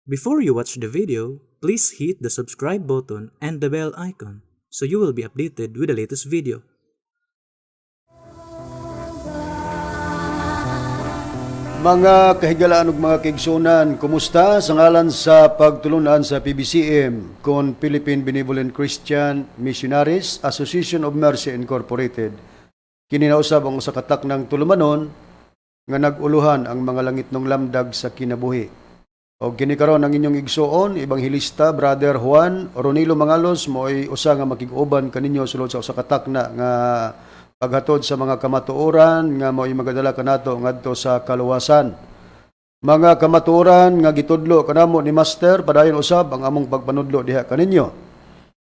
Before you watch the video, please hit the subscribe button and the bell icon so you will be updated with the latest video. Mga kahigalaan ug mga kaigsunan, kumusta? Sa ngalan sa pagtulunan sa PBCM, kon Philippine Benevolent Christian Missionaries Association of Mercy Incorporated, kini na usab ang usa ka taknang tulumanon nga nag-uluhan ang mga langitnong lamdag sa kinabuhi. Og kini karon ang inyong igsuon, Ebanghelista Brother Juan Ronilo Mangalos, mo'y usa nga makig-uban kaninyo sulod sa usa ka takna nga paghatod sa mga kamatuoran nga mao'y magadala kanato ngadto sa kaluwasan. Mga kamatuoran nga gitudlo kanamo ni Master, padayon usab ang among pagpanudlo diha kaninyo.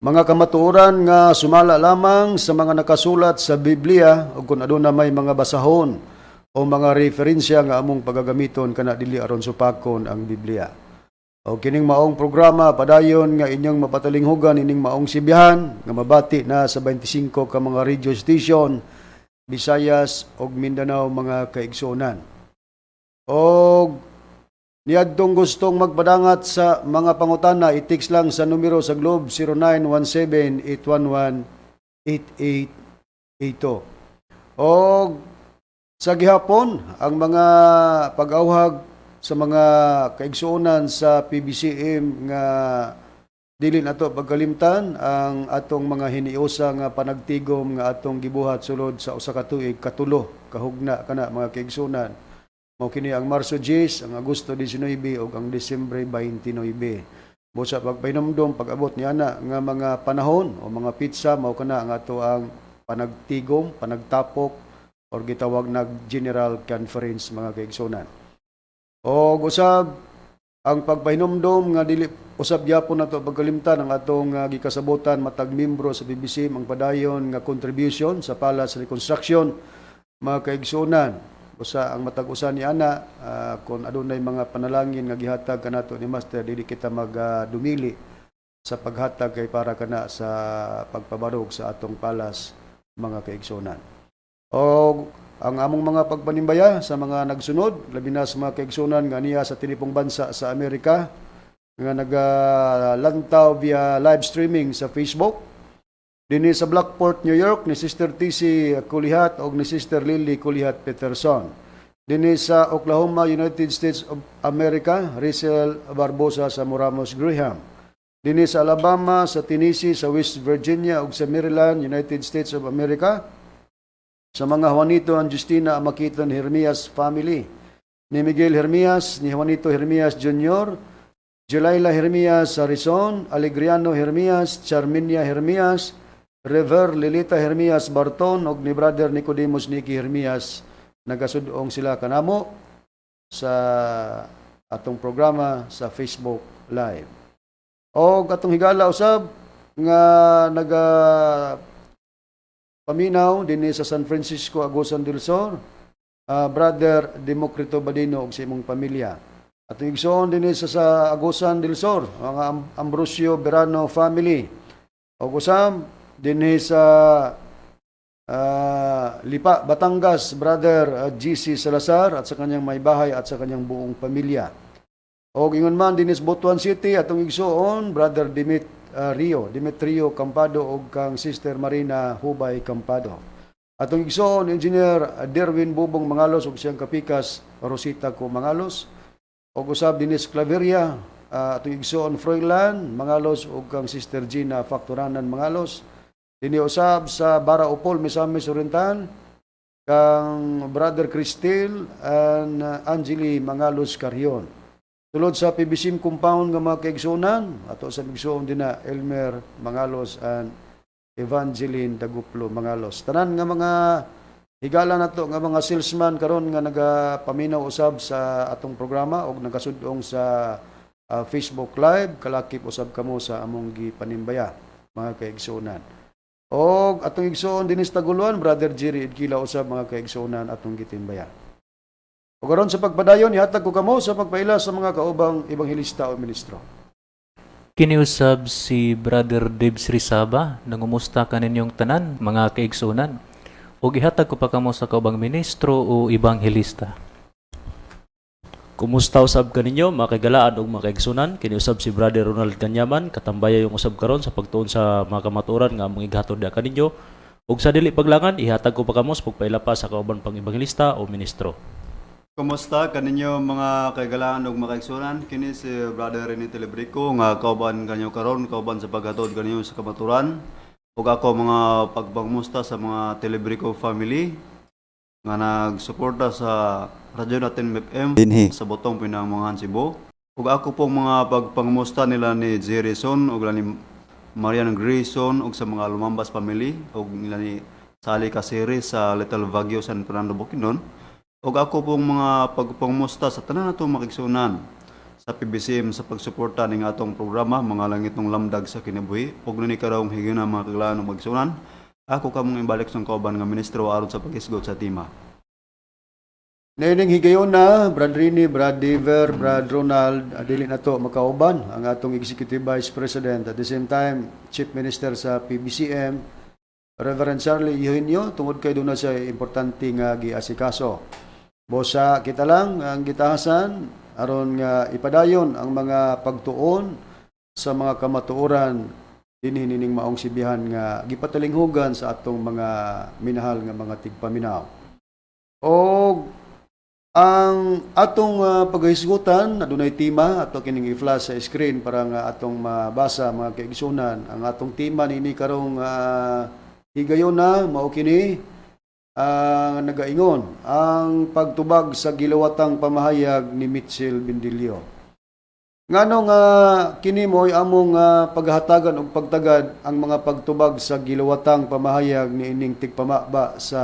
Mga kamatuoran nga sumala lamang sa mga nakasulat sa Biblia ug kung aduna may mga basahon o mga referensya nga among pagagamiton kana dili aron supakon ang Biblia. O kining maong programa padayon nga inyong mapatalinghugan ining maong Sibihan nga mabati na sa 25 ka mga radio station, Visayas ug Mindanao, mga kaigsuonan. Og niadtong gustong magpadangat sa mga pangutana, i-text lang sa numero sa Globe 0917-811-8882. Og sa gihapon, ang mga pag-awhag sa mga kaigsuonan sa PBCM nga dili nato pagkalimtan ang atong mga hiniusa nga panagtigom nga atong gibuhat sulod sa usa ka tuig katulo kahugna kana, mga kaigsuonan. Mao kini ang Marso 10, ang Agosto 19 ug ang Disyembre 29. Busa pagpahinumdom, pag-abot ni ana nga mga panahon o mga petsa, mao kana ang ato ang panagtigom, panagtapok or gitawag nag General Conference, mga kaigsuonan. O usab ang pagpahinumdom nga dili usab gyapon nato pagkalimtan ang atong gikasabotan matag membro sa PBC ang padayon nga contribution sa Palace Reconstruction, mga kaigsuonan. Usa ang matag usa ni ana, kung adunay mga panalangin nga gihatag kanato ni Master, dili kita magdumili sa paghatag kay para kana sa pagpabarog sa atong palace, mga kaigsuonan. O ang among mga pagpanimbaya sa mga nagsunod, labi na sa mga kaigsunan nga niya sa tinipong bansa sa Amerika, nga nagalantaw via live streaming sa Facebook. Dinhi sa Blackport, New York, ni Sister TC Kulihat o ni Sister Lily Kulihat Peterson. Dinhi sa Oklahoma, United States of America, Rizel Barbosa sa Moramos Graham. Dinhi sa Alabama, sa Tennessee, sa West Virginia ug sa Maryland, United States of America, sa mga Juanito and Justina Amakiton Hermias family, ni Miguel Hermias, ni Juanito Hermias Jr., Jelaila Hermias Harrison, Alegriano Hermias, Charminia Hermias, Rever Lilita Hermias Barton, ug ni Brother Nicodemus Niki Hermias, nagasudong sila kanamo sa atong programa sa Facebook Live. Og atong higala usab nga naga paminaw dinhi sa San Francisco, Agusan del Sur, Brother Democrito Badino ug sa imong pamilya. Atong igsoon dinhi sa Agusan del Sur, mga Ambrosio Verano family. Ug usab dinhi sa Lipa, Batangas, Brother GC Salazar at sa kanyang may bahay at sa kanyang buong pamilya. Og ingon man dinhi sa Butuan City, atong igsoon Brother Rio, Demetrio Campado og kang Sister Marina Hubay Campado. Atong igsoon Engineer Derwin Bubong Mangalos ug siyang kapikas Rosita ko Mangalos. Og usab dinhi sa Claveria, atong igsoon Froilan Mangalos ug kang Sister Gina Factoranan Mangalos. Dinhi usab sa Bara Upol, Misamis Oriental, kang Brother Cristil and Angeli Mangalos Carrion. Sulod sa PBC compound nga mga kaigsuonan, ato sa igsuon din na Elmer Mangalos and Evangeline Daguplo Mangalos. Tanan nga mga higala nato nga mga salesman karon nga nagapaminaw usab sa atong programa og nagasud-ong sa Facebook Live, kalakip usab kamo sa among gipanimbaya, mga kaigsuonan. Og atong igsuon dinhi sa Taguluan, Brother Jerry Idkila usab, mga kaigsuonan, atong gitimbaya. Ug aron sa pagpadayon, ihatag ko kamo sa pagpaila sa mga kaubang ebanghelista o ministro. Kiniusab si Brother Debs Rizaba, nangumusta kaninyong tanan, mga kaigsunan. Ug ihatag ko pa kamo sa kaubang ministro o ebanghelista. Kumusta usab kaninyo, mga kaigalaan ug mga kaigsunan? Kini usab si Brother Ronald Kanyaman, katambaya yung usab karon sa pagtuon sa mga kamatuoran nga among igatod diha kaninyo. Ug sa dili paglangan, ihatag ko pa kamo sa pagpaila pa sa kauban pang ebanghelista o ministro. Kumusta kaninyo, mga kaigalaan ug mga kaigsunan? Kini si Brother Rene Telebrico nga kauban kanyo karon, kauban sa paghatod kaninyo sa kamaturan. Ug ako mga pagpangmusta sa mga Telebrico family nga nagsuporta sa Radyo Natin FM Dinhi. Sa Botong, Pinamanghan, Cebu. Ug ako pong mga pagpangmusta nila ni Jerison ug ni Marian Grayson ug sa mga Lumambas family ug nila ni Sally Caceres sa Little Baguio, San Fernando, Bukidnon. Ug ako pong mga pagpangmusta sa tanan natong makigsunan sa PBCM sa pagsuporta ning atong programa Mga Langitnong Lamdag sa Kinabuhi. Ug nini karong higayuna, mga kaglaan ug magsunan, ako kamong ibalik sa kauban nga ministro aron sa paghisgot sa tema. Niining higayon na, Brad Rini, Brad Dever, Brad Ronald, dili na to makauban ang atong Executive Vice President, at the same time Chief Minister sa PBCM, Reverend Charlie Eugenio, tungod kay duna siya importante nga giasikaso. Bosa kita lang ang gitahasan aron nga ipadayon ang mga pagtuon sa mga kamatuoran dinhi nining maong sibihan nga gipatalinghugan sa atong mga minahal nga mga tigpaminaw. Og ang atong paghisgutan adunay tema, ato kining i-flash sa screen para nga atong mabasa, mga kaigsunan. Ang atong tema nini karong higayon na mao kini ang nagaingon: ang pagtubag sa gilawatang pamahayag ni Mitchell Bendillo. Ngano nga kini mo'y among paghatagan og pagtagad ang mga pagtubag sa gilawatang pamahayag ni ining tigpamaba sa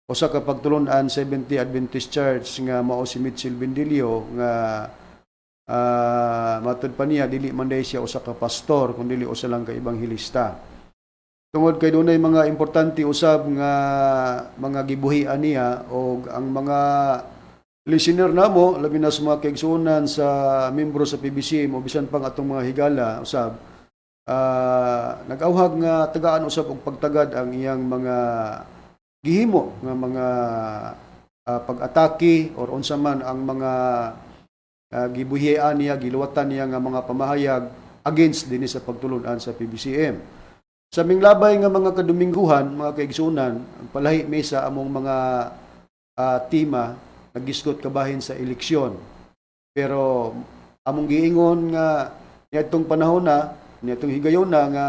usa ka pagtulon-an Seventh-day Adventist Church nga mao si Mitchell Bendillo, nga matud pa niya dili man diay siya usa ka pastor kun dili usa lang ka ebanghelista? Tungod kay dunay mga importante usab nga mga gibuhian niya og ang mga listener namo, labi na sa mga kaigsuonan sa membro sa PBC mo, bisan pang atong mga higala usab, nag-awhag nga tagaan usab og pagtagad ang iyang mga gihimo nga mga pag-atake or unsa man ang mga gibuhian niya, giluwatan niya nga mga pamahayag against dinhi sa pagtulunan sa PBCM. Sa minglabay nga mga kadumingguhan, mga kaigsunan, ang palahi may sa among mga tema nagisgot kabahin sa eleksyon. Pero among giingon nga niadtong panahon na, niadtong higayon na nga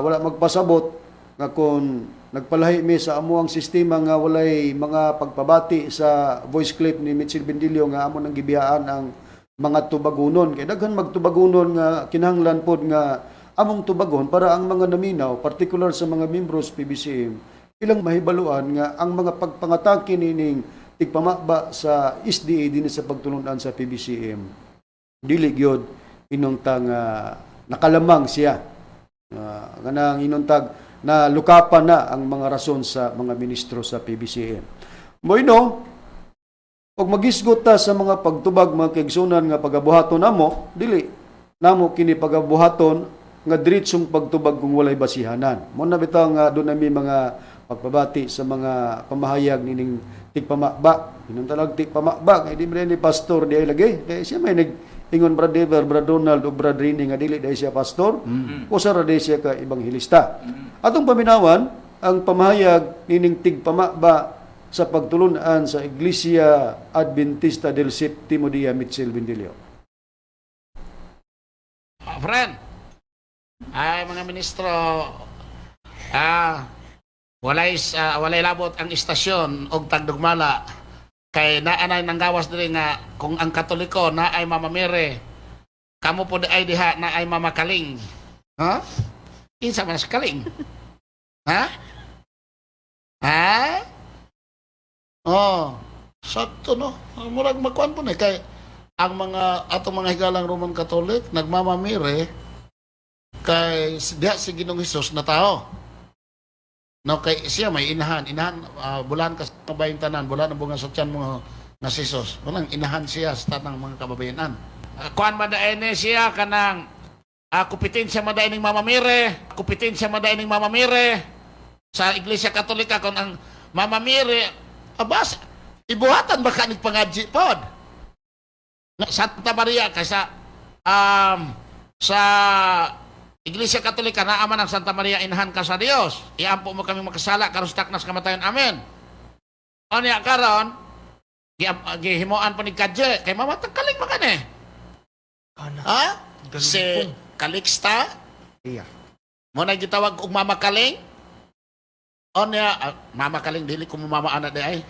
wala magpasabot nga kung nagpalahi mi sa amuang sistema nga walay mga pagpabati sa voice clip ni Mitchell Bendillo nga amo nang gibiyaan ang mga tubagunon, kay daghan magtubagunon nga kinahanglan pod nga among tubagon para ang mga naminaw, partikular sa mga membros PBCM, ilang mahibaluan nga ang mga pagpangatake nining tigpamaba sa SDA dinhi sa pagtulunan sa PBCM, dili gyud inuntang nakalamang siya. Kanang inuntag na lukapan na ang mga rason sa mga ministro sa PBCM. Moino, pag magisgot ta sa mga pagtubag, mga kaigsunan, nga pagabuhaton namo, dili namo kini pagabuhaton nga diretsong pagtubag kung walay basihanan. Mo na bitaw nga duna mi mga pagpabati sa mga pamahayag nining tigpamaba. Inong talag tigpamaba kay di man ni pastor di ay lagi. Kay siya may nag ingon, Brad Dever, Brad Donald o Brad Rini, nga dili dahil siya pastor, usa ra diay siya ka ebanghelista. Atong paminawan ang pamahayag nining tigpamaba sa pagtulunan sa Iglesia Adventista del Septimo Dia, Mitchell Bendillo. Ah, friend, ay mga ministro, walay labot ang istasyon og tagdugmala kay naanay nang gawas diri nga kung ang Katoliko na ay Mama Mary, kamo po di ay diha na ay Mama Kaling. Ha? Kinsa man sa Kaling? Ha? Ha? Oh, sakto, no. Murag makuan po ni kay ang mga atong mga higalang Roman Catholic nagmamamire kay diha si Ginoong Hesus na tao. No, kay siya may inahan, inahan, bulan ka sa kabayan tanan, bulan ang bunga sa tiyan mo nga si Jesus. Walang inahan siya sa tanang mga kababayanan. Kuan man daay ni siya kanang kupitin siya madaay ning Mama Mary, kupitin siya madaay ning Mama Mary sa Iglesia Katolika kon ang Mama Mary abas. Ibuhatan ba ka ni pangadji pod? Na Santa Maria kay sa Iglesia Katolika naa man ang Santa Maria Inhan ka sa Dios. Iampo mo kami makasala karon sa taknas kamatayon. Amen. Unya karon gihimuan pa ni Kadje kay mamatang kaling man kani. Ha? Si Calixta? Iya. Mo na gitawag og Mama Kaling? Onya, Mama Kaling, dili ko mo mama anak di ay.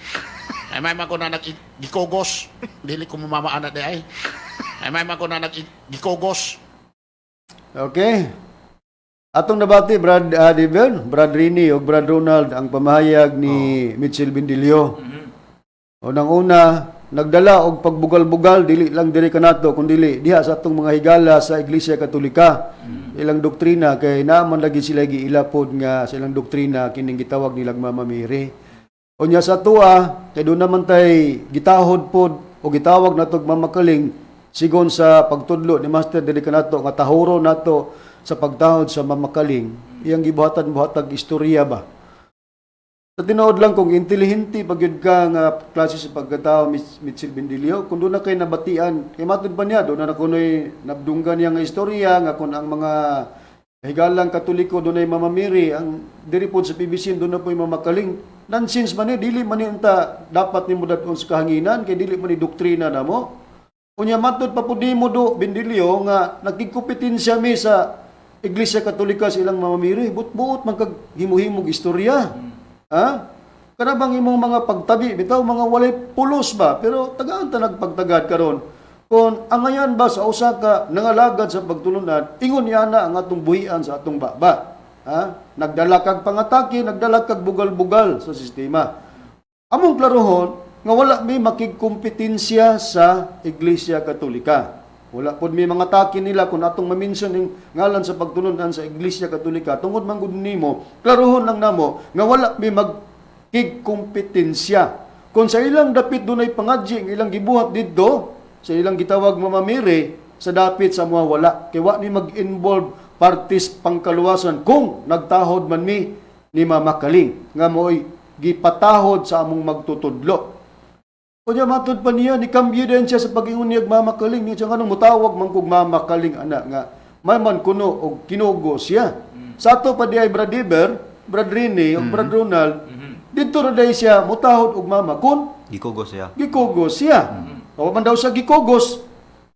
Ay may man ko na nag gikogos. Dili ko mo mama anak di ay. Ay may man ko na nag gikogos. Okay. Atong nabati, Brad Devon, Brad Rini ug Brad Ronald, ang pamahayag ni Mitchell Bindilio. Unang-una, nagdala og pagbugal-bugal dili lang diri kanato kundi diha sa atong mga higala sa Iglesia Katolika. Ilang doktrina kay naa man lagi sila giilapod nga sa ilang doktrina kining gitawag nilang Mama Mary. Unya sa atoa kay doon naman tay gitahod pod o gitawag natog Mama Kaling sigon sa pagtudlo ni Master diri kanato nga tahuro nato sa pagtahod sa Mama Kaling, iyang gibuhatan buhatag istorya ba. Sa tinuod lang, kung intelihente pag yun ka nga klase sa pagkatao, Mitchell Bendilio, kung doon na kay nabatian, kay matud pa niya, doon na kuno'y nabdunggan niya nga istorya, nga kung ang mga higalang Katoliko doon ay Mama Mary, ang diri po sa PBC doon na po'y Mama Kaling. Nonsense man ni, dili man ni unta dapat nimo dadon sa kahanginan, kay dili man ni doktrina namo. Unya matud pa pud nimo do Bendilio nga nagkigkompetensya mi sa Iglesia Katolika sa ilang Mama Mary, buot-buot man kag himo-himog istorya. Ha? Kana bang imong mga pagtabi bitaw mga walay pulos ba, pero tagaan ta nagpagtagad karon. Kung angayan ba sa usa ka nangalagad sa pagtulunan, ingon niya na ang atong buhian sa atong baba. Ha? Nagdala kag pangatake, nagdala kag bugal-bugal sa sistema. Among klarohon nga wala may makigkompetensya sa Iglesia Katolika. Wala pod may mga taki nila kung atong ma-mention ning ngalan sa pagtulunan sa Iglesia Katolika tungod man gud nimo, klarohon lang namo nga wala may magkigkompetensya. Kung sa ilang dapit dunay pangadji ang ilang gibuhat didto sa ilang gitawag Mama Mary, sa dapit sa mga wala kay wa ni mag-involve partis pangkaluwasan kung nagtahod man mi ni Mama Kaling nga mo'y gipatahod sa among magtutudlo. Unya matud pa niya, ni kambyo din siya sa pag-ingon niya Mama Kaling. Niya siya nganong mutawag man kog Mama Kaling ana nga may man kuno og kinugo siya. Sa ato pa di ay Brad Iber, Brad Rini ug Brad Ronald, didto ra day siya mutahod og mama kun Gikugos siya. gikugos siya. Wa man daw siya gikugos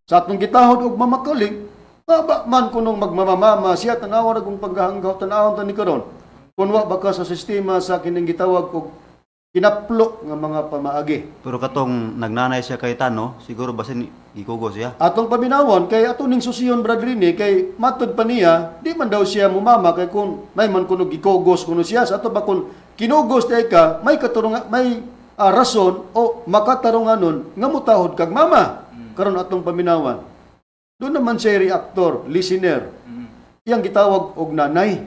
sa atong gitahod og Mama Kaling, ba man kunong magmamamama siya, tanawa ra kung paghahanggaw, tanawon ta ni karon. Kun wa baka sa sistema sa kining gitawag og kinaplo nga mga pamaagi. Pero katong nagnanay siya kay Tano, siguro basin gikugos siya. Atong paminawon kay ato ning susiyon, Brad Rini, kay matud pa niya di man daw siya mumama kay kun may man kuno gikogos kuno siya. Sa ato ba, kun kinugos day ka, may katurunga, may rason o makatarunganon nga mutahod kag mama. Karon atong paminawan, doon naman siya reactor listener, iyang gitawag og nanay.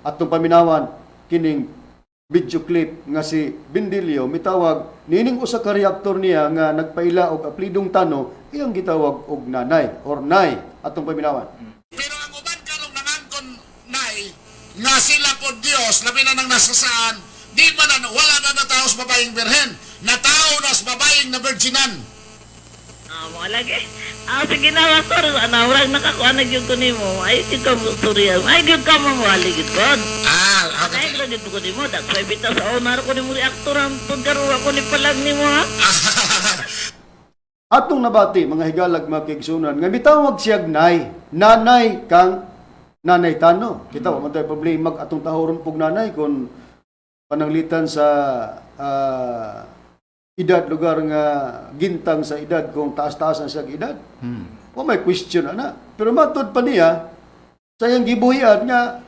Atong paminawan kining video clip nga si Bindilio mitawag nining usa ka reactor niya nga nagpaila og aplidong Tano, iyang gitawag og nanay or nay. Atong paminawan. Pero ang uban karong nangangkon nay nga sila po Dios, labi na nang nasa saan, di ba na wala na natao sa babaeng birhen, natao na sa babaeng na virginan. Ah, mga lagi. Ah, sige na, Pastor. Ano, murag nakakuha na gyud ko nimo. Ay, gyud ka mo, sorry. Ay, gyud ka mo, wali gyud ko. Ah, Ay, gyud ko nimo. That's why bitaw sa onar ko nimo reaktor ang pagkaro ako ni palag nimo, ha? Atong nabati, mga higalag, mga kaigsunan, nga mitawag siya nay, nanay kang Nanay Tano. Kita wa man tayo problema atong tahoron pug nanay kung pananglitan sa edad lugar nga gintang sa edad, kung taas-taas na siya ang edad. Wa may question ana. Pero matod pa niya sa iyang gibuhian nga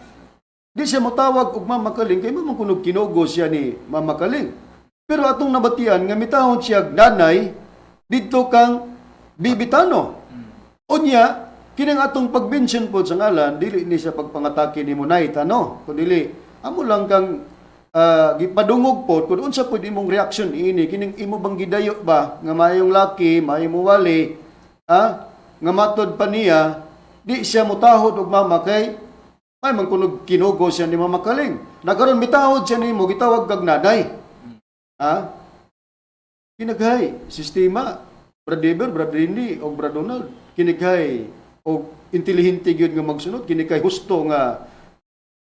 di siya motawag og Mama Kaling kay man kunog kinugo siya ni Mama Kaling. Pero atong nabatian nga mitawag siya nanay didto kang Bibitano. Unya, kining atong pag-mention po sa ngalan, dili ni siya pagpangatake ni Munay Tano, kun dili amo lang kang gipadungog po kung unsa pud imong reaction ini kining imo bang gidayo ba nga mayong laki, maayong muwali, nga matod pa niya di siya mutahod og mama kay ay man kunog kinugo siya ni Mama Kaling. Nakaron mitahod siya nimo, gitawag kag nanay. Ha? Kinaghay sistema, Brad Dever, Brad Randy o Brad Donald, kinighay og intelihente gyud nga magsunod, kini kay husto nga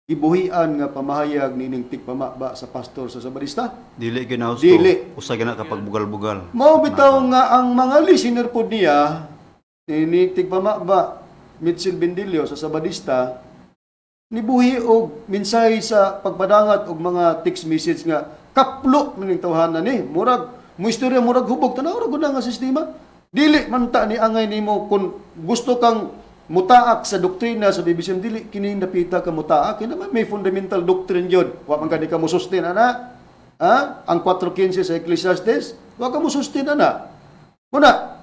gibuhian nga pamahayag nining tigpamaba sa pastor sa Sabadista. Dili ginahusto. Dili. Usa gina kapag bugal-bugal. Mao bitaw nga ang mga listener pod niya ni tigpamaba Mitchell Bendilio sa Sabadista nibuhi og mensahe sa pagpadangat og mga text message nga kaplo maning tawhana ni, murag mo istorya, murag hubog. Tanaw ra gud na nga sistema. Dili man ta ni angay nimo kung gusto kang mutaak sa doktrina sa BBCM, dili kini napita ka mutaak. Kini naman may fundamental doctrine yun. Wa man gani ka mo sustain ana, ha, ang 4:15 sa Ecclesiastes, wa ka mo sustain ana. Muna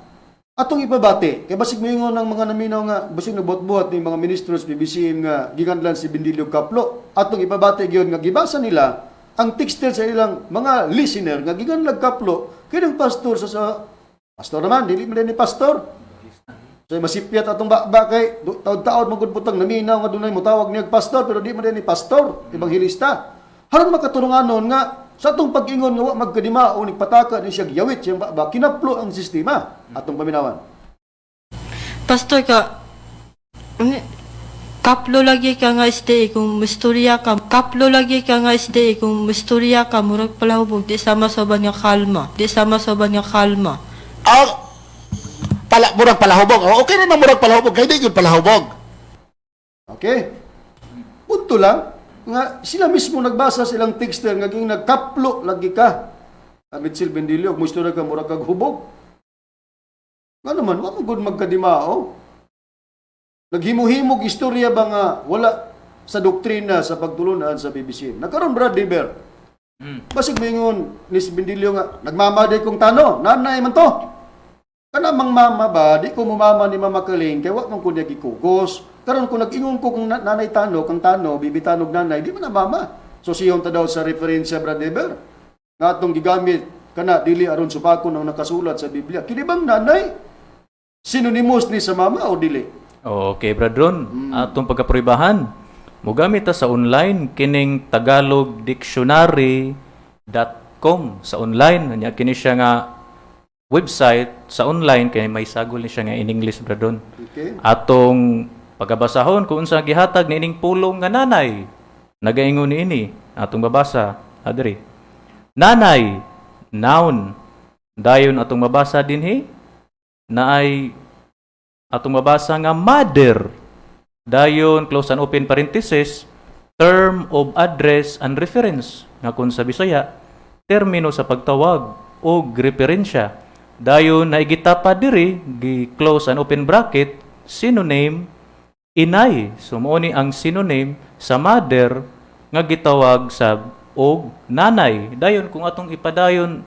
atong ipabati kay basig moingon ng mga naminaw nga basig nagbuhat-buhat ni mga ministros BBCM nga giganlan si Bindilio Kaplo. Atong ipabati gyud nga gibasa nila ang texter sa ilang mga listener nga giganlag kaplo kining pastor sa pastor naman, dili man ni pastor. So masipyat atong ba kay taod-taod magud putang naminaw nga dunay motawag niya pastor pero di man ni pastor, ebanghelista. Haron makaturunganon nga sa atong pag-ingon nga wa magkadimao ni pataka ni siya giyawit siyang ba kinaplo ang sistema. Atong paminawan. Pastor ka, ano, kaplo lagi ka nga stay kung mistorya ka. Kaplo lagi ka nga stay kung mistorya ka, murag palahubog, di sama sa uban nga kalma. Di sama sa uban nga kalma. Ah, pala, murag palahubog. Oh, okay na murag palahubog. Kay di gyud palahubog. Okay? Punto lang nga sila mismo nagbasa silang texter nga ging nagkaplo lagi ka. Mitchell Bendilio, musto na ka murag kag hubog. Nga naman, wa man gud magkadimao. Naghimo-himog istorya ba nga wala sa doktrina sa pagtulunan sa BBC. Nagkaroon, Brad Deber. Basig moingon ni si Bendilio nga nagmamaday kong tano, nanay man to. Kana mang mama ba, di ko mumama ni Mama Kaling, kay wa man ko niya gikugos. Karon kung nag-ingon ko kung nanay tano, kang tano, bibitanog nanay, di man na mama. So siyon ta daw sa referensya, Brad Deber. Nga atong gigamit kana dili aron supakon ang nakasulat sa Biblia. Kini bang nanay synonymous ni sa mama o dili? Okay, Brad Ron. Atong pagkaproibahan, mogamit ta sa online kining tagalogdictionary.com sa online. Nya kini siya nga website sa online kay may sagol ni siya nga in English, Brad Ron. Okay. Atong pagabasahon kung unsa gihatag niining pulong nga nanay. Nagaingon niini atong babasa adri. Nanay, noun. Dayon atong mabasa dinhi naay atong mabasa nga mother. Dayon close and open parenthesis, term of address and reference nga kun sa Bisaya termino sa pagtawag o referensya. Dayon naigita pa diri gi close and open bracket, synonym inay. So mao ni ang synonym sa mother nga gitawag sa og nanay. Dayon kung atong ipadayon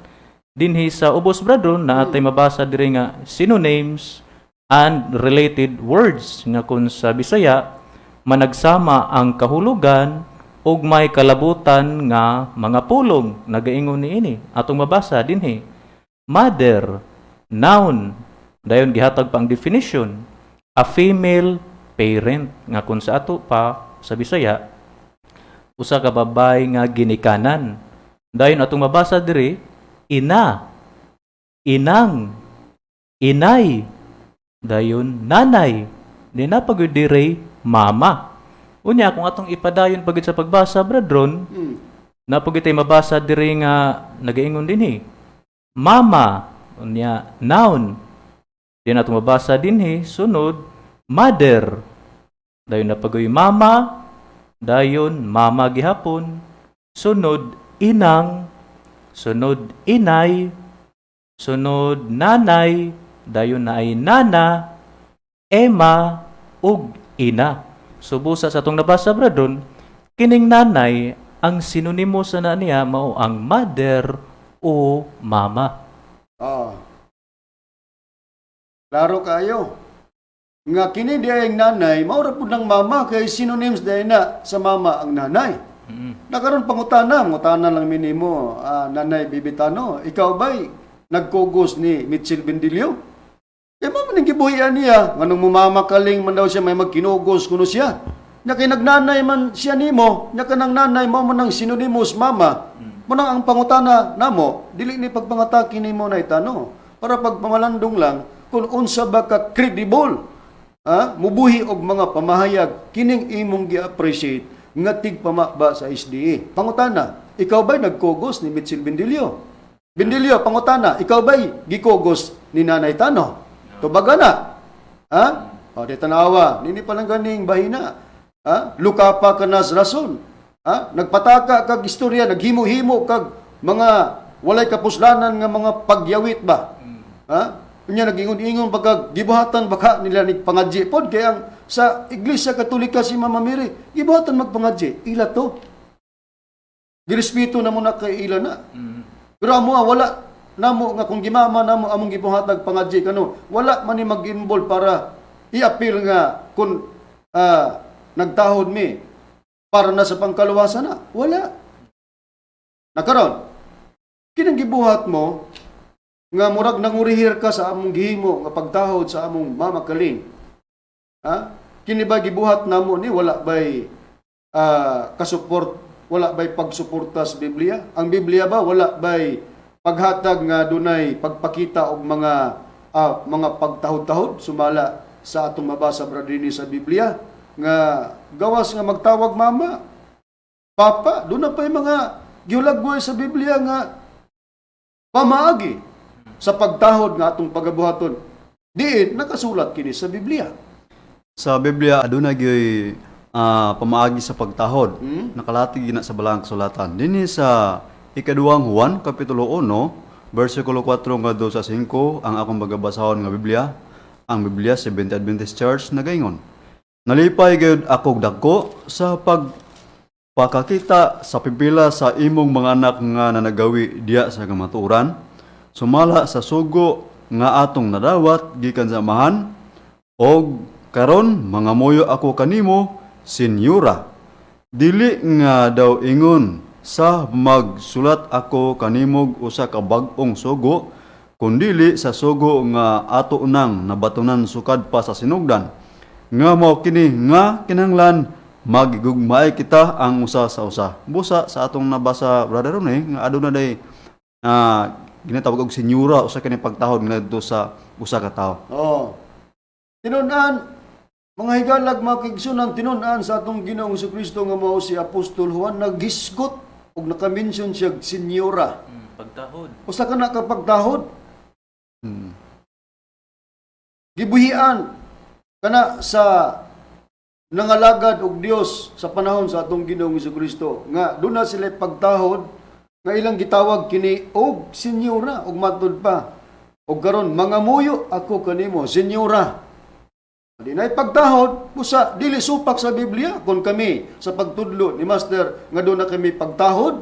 dinhi sa ubos, brethren, na atay mabasa diri nga synonyms and related words nga kun sa Bisaya managsama ang kahulugan ug may kalabutan nga mga pulong. Nagaingon niini, atong mabasa dinhi, mother, noun. Dayon gihatag pa ang definition, a female parent nga kun sa ato pa sa Bisaya usa ka babae nga ginikanan. Dayon atong mabasa diri ina, inang, inay, dayon nanay, di na pagud diri mama. Unya kung atong ipadayon pagid sa pagbasa, brethren, na pagid tay mabasa diri nga nagaingon dinhi mama, unya noun. Di na atong mabasa dinhi sunod mother, dayon na pagoy mama, dayon mama gihapon, sunod inang, sunod inay, sunod nanay, dayon na ay nana, ema ug ina. So busa sa atong nabasa, brethren, kining nanay ang sinonimo sa na niya mao ang mother o mama. Ah. Klaro kayo. Nga kini di ay nanay, mao ra pud ng mama kay synonyms di na sa mama ang nanay. Nakaron pangutana, pangutana lang minimo, nanay Bibitano, ikaw ba'y nagkugos ni Mitchell Bendilio? Kay mo man gibuhian niya, nganong mumamakaling man daw siya may magkinugos kuno siya. Nya kay nagnanay man siya nimo, nya kanang nanay mao man ang synonymous mama. Muna ang pangutana namo, dili ni pagpangatake nimo na itano, para pagpamalandong lang kung unsa ba ka credible, ha, mubuhi og mga pamahayag kining imong gi-appreciate nga tigpamaba sa SDA. Pangutana, ikaw ba'y nagkugos ni Mitchell Bendillo? Bendillo, pangutana, ikaw ba'y gikugos ni Nanay Tano? Tubaga na. Ha? O, di tanawa, nini pa lang ganing bahina. Ha? Luka pa ka nas rason. Ha? Nagpataka kag istorya, naghimo-himo kag mga walay kapuslanan nga mga pagyawit ba? Ha? Unya nagingon-ingon pagka gibuhatan baka nila ni pangadji pod kay ang sa Iglesia Katolika si Mama Mary gibuhatan magpangadji ila to. Girespeto na mo na kay ila na. Pero amo ah, wala namo nga kung gimama namo among gibuhatag pangadji kano wala man ni mag-involve para i-appeal nga kung nagtahod mi para na sa pangkaluwasan na. Wala. Nakaron, kinang gibuhat mo nga murag nangurihir ka sa among gihimo nga pagtahod sa among mama kaling. Ha? Kini ba gibuhat namo ni wala bay kasuport, wala bay pagsuporta sa Biblia? Ang Biblia ba wala bay paghatag nga dunay pagpakita og mga pagtahod-tahod sumala sa atong mabasa, brother, dinhi sa Biblia nga gawas nga magtawag mama, papa, doon na pa yung mga gihulagway sa Biblia nga pamaagi sa pagtahod nga atong pagabuhaton. Diin nakasulat kini sa Biblia. Sa Biblia aduna gyoy pamaagi sa pagtahod. Nakalatag gina sa balang kasulatan. Dinhi sa ikaduhang Juan kapitulo 1 bersikulo 4 ngadto sa 5 ang akong bagabasahon nga Biblia, ang Biblia Seventh Adventist Church, nagaingon: Nalipay gayud ako dako sa pag pakakita sa pipila sa imong mga anak nga nanagawi diya sa kamatuoran sumala sa sugo nga atong nadawat gikan sa Amahan. Og karon mangamuyo ako kanimo, senyora, dili nga daw ingon sa magsulat ako kanimog usa ka bag-ong sugo, kundili sa sugo nga ato nang nabatunan sukad pa sa sinugdan, nga mao kini nga kinahanglan magigugmaay kita ang usa sa usa. Busa sa atong nabasa, Brother Ronnie, nga aduna day ginatawag og senyora, usa kini pagtahod ngadto sa usa ka tawo. Oo. Tinun-an, mga higalag, mga kaigsunan, tinun-an sa atong Ginoong Kristo nga mao si Apostol Juan naghisgot og naka-mention siya og senyora. Pagtahod. Usa ka na kapagtahod. Gibuhian kana sa nangalagad og Dios sa panahon sa atong Ginoong Kristo nga duna sila pagtahod nga ilang gitawag kini og senyora. Og matud pa og karon mangamuyo ako kanimo, senyora. Di na pagtahod busa dili supak sa Biblia kung kami sa pagtudlo ni Master nga doon na kami pagtahod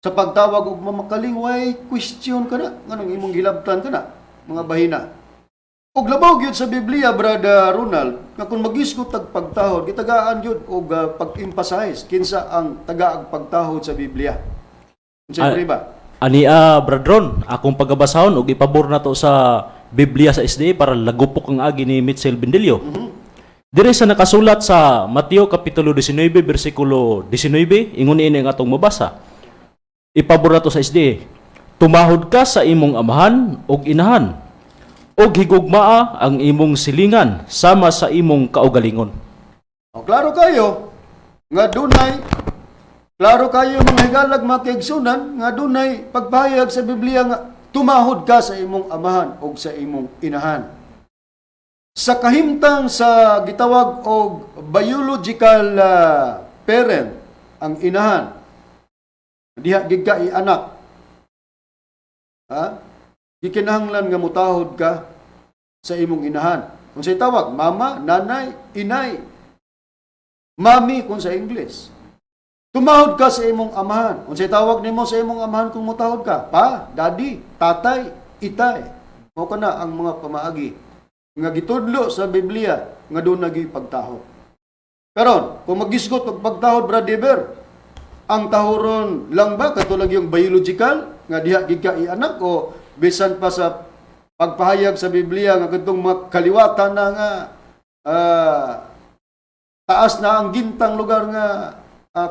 sa pagtawag og mamakaling, way question kana nganong imong gilabtan kana mga bahina. Og labaw gyud sa Biblia, Brother Ronald, nga kung magisgot tag pagtahod, gitagaan gyud og pag-emphasize kinsa ang tagaag pagtahod sa Biblia. Unsay ba? Ania, Bradron, akong pagabasahon og ipabor na to sa Biblia sa SDA para lagupok ang agi ni Mitchell Bendillo. Dire sa nakasulat sa Mateo kapitulo 19 bersikulo 19, ingon ini ang atong mabasa. Ipabor na to sa SDA. Tumahod ka sa imong amahan ug inahan ug higugmaa ang imong silingan sama sa imong kaugalingon. O, klaro kayo nga dunay, klaro kayo, mga higalag, mga kaigsunan, nga dunay pagpahayag sa Biblia nga tumahod ka sa imong amahan o sa imong inahan. Sa kahimtang sa gitawag og biological parent, ang inahan diha gid ka ianak, ha, gikinahanglan nga mutahod ka sa imong inahan. Kung tawag mama, nanay, inay, mami kung sa English. Tumahod ka sa imong amahan. Unsay tawag nimo sa imong amahan kung mutahod ka? Pa, daddy, tatay, itay. Mao kana ang mga pamaagi nga gitudlo sa Biblia nga doon nagi pagtahod. Karon, kung magisgot og pagtahod, Brother Deber, ang tahoron lang ba katulad yung biological nga diha gid ka ianak o bisan pa sa pagpahayag sa Biblia nga kadtong mga kaliwatan na nga taas na ang gintang lugar nga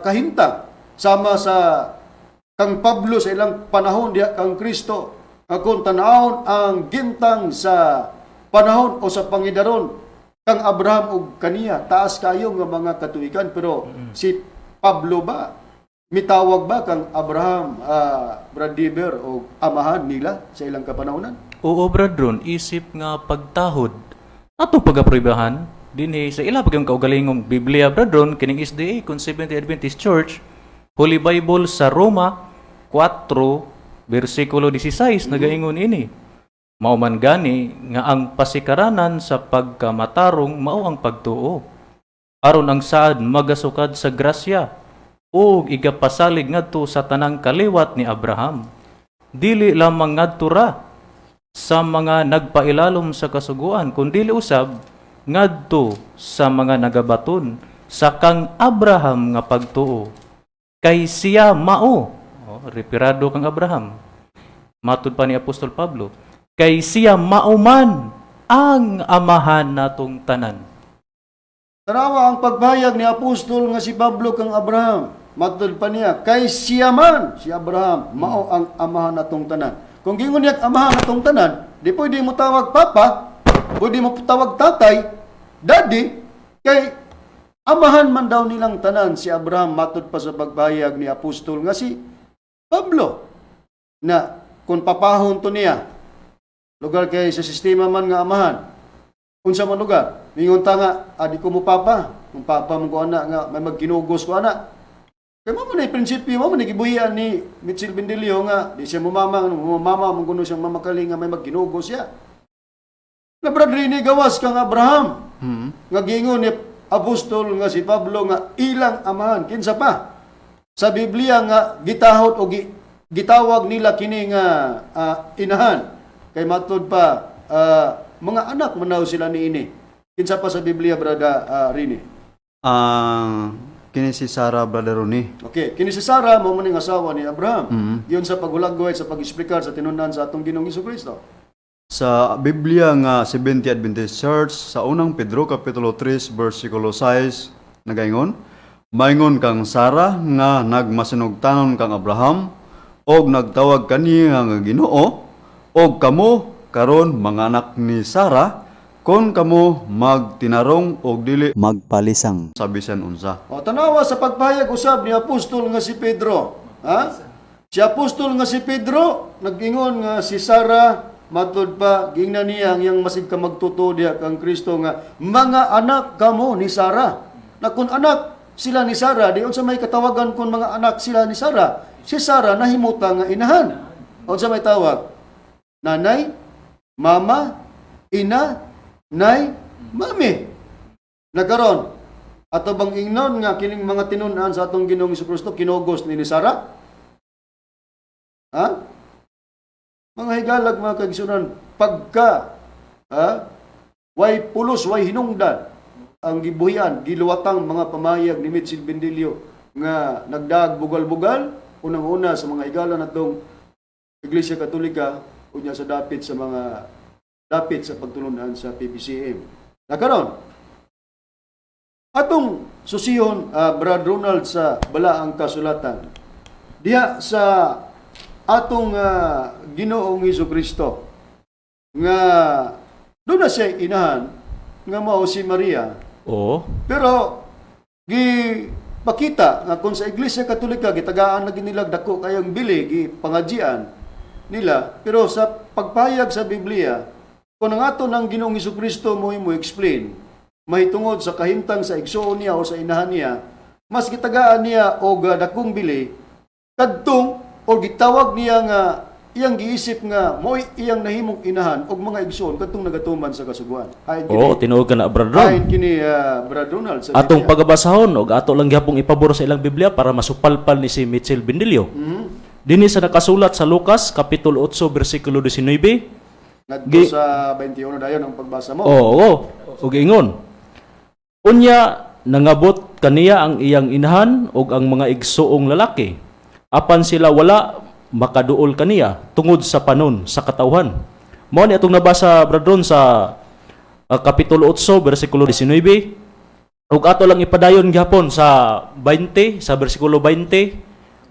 kahimtang sama sa Kang Pablo sa ilang panahon diha kang Kristo nga kung tan-awon ang gintang sa panahon o sa pangidaron kang Abraham ug kaniya, taas kayo nga mga katuigan. Pero si Pablo ba, mitawag ba kang Abraham, Brad Diber, o amahan nila sa ilang kapanahonan? Oo, Brad Ron, isip nga pagtahod. Ato pagaprobahan dinhi sa ila pag kaugalingong Biblia, Brad Ron, kining SDA kung Seventh-day Adventist Church Holy Bible, sa Roma 4 bersikulo 16 nagaingon ini: "Mao man gani nga ang pasikaranan sa pagkamatarong mao ang pagtuo, aron ang saad magasukad sa grasya ug igapasalig ngadto sa tanang kaliwat ni Abraham, dili lamang ngadto ra sa mga nagpailalom sa kasuguan, kundili usab ngadto sa mga nagabaton sa kang Abraham nga pagtuo, kay siya mao." Oh, referado kang Abraham matud pa ni Apostol Pablo, "kay siya mao man ang amahan natong tanan." Tanawa ang pagpahayag ni apostol nga si Pablo kang Abraham. Matud pa niya, kay siya man, si Abraham, mao ang amahan natong tanan. Kung gingon niya amahan natong tanan, di pwede mo tawag papa, pwede mo tawag tatay, daddy, kay amahan man daw nilang tanan si Abraham matud pa sa pagpahayag ni apostol nga si Pablo. Na kung papahon to niya, lugar kay sa sistema man nga amahan, unsa man lugar, mingon ta nga, adi ko mo papa, kung papa mo ko ana nga may magkinugos ko ana. Kay mao man ay prinsipyo, mao man ay gibuhian ni Mitchell Bendilio nga di siya mumama, mumama man kuno siyang mamakali nga may magkinugos siya. Na Brad Rini, gawas kang Abraham nga giingon ni apostol nga si Pablo nga ilang amahan, kinsa pa sa Biblia nga gitahot o gitawag nila kini nga inahan? Kay matud pa mga anak man daw sila niini. Kinsa pa sa Biblia, Brother Rini? Ang kini si Sarah, Brother Ronnie. Okay, kini si Sarah mao man ning asawa ni Abraham. Giyon sa paghulagway sa pag-explicar sa tinunan sa atong Ginoong Kristo. Sa Biblia nga Seventh Adventist Church, sa Unang Pedro kapitulo 3 bersikulo 6 nagaingon: "Maingon kang Sara nga nagmasinugtanon kang Abraham og nagtawag kaniya nga Ginoo, og kamo karon mga anak ni Sara kon kamo magtinarong og dili magpalisang sa bisan unsa." O, tanawa sa pagpahayag usab ni apostol nga si Pedro. Ha? Si apostol nga si Pedro nag-ingon nga si Sara, matud pa gingnan niya ang iyang masig ka magtuto diha kang Kristo nga mga anak kamo ni Sara. Na kung anak sila ni Sara, di unsa may katawagan kung mga anak sila ni Sara? Si Sara nahimuta nga inahan. Unsa may tawag? Nanay, mama, ina, nay, mami. Nagkaron, ato bang ingnon nga kining mga tinun-an sa atong Ginoong Kristo kinugos ni Sara? Ha? Mga higalag, mga kaigsunan, pagka ha, way pulos, way hinungdan ang gibuhian, giluwatang mga pamayag ni Mitchell Bendilio nga nagdaag bugal-bugal, unang-una sa mga higala natong Iglesia Katolika, unya sa dapit sa mga dapit sa pagtulunan sa PBCM. Nakaron, atong susiyon, Brad Ronald, sa Balaang Kasulatan. Diha sa atong Ginoong Hesus Kristo nga doon na siya inahan nga mao si Maria, pero gipakita nga kung sa Iglesia Katolika gitagaan na nila dako kayong bili, gipangajian nila, pero sa pagpahayag sa Biblia, kung ang ato ng Ginoong Kristo mo mo explain mahitungod sa kahimtang sa igsuon niya o sa inahan niya, mas gitagaan niya og dakong bili kadtong o gitawag niya nga iyang giisip nga mo'y iyang nahimong inahan og mga igsuon kadtong nagatuman sa kasuguan. Hain kini, Oo, tinuod ka na, Brad Ron. hain kini, Brad Ronald, sa Atong Biblia. pagabasahon og ato lang gihapong ipabor sa ilang Biblia para masupalpal ni si Mitchell Bendilio. Dinhi sa nakasulat sa Lucas kapitulo 8 bersikulo 19. Ngadto sa 21 dayon ang pagbasa mo. Oo, ug ingon: "Unya nangabot kaniya ang iyang inahan ug ang mga igsuong lalaki. Apan sila wala makaduol kaniya tungod sa panon sa katawhan." Mao ni atong nabasa, Brad Ron, sa kapitulo 8 bersikulo 19. Ug ato lang ipadayon gihapon sa 20, sa bersikulo 20.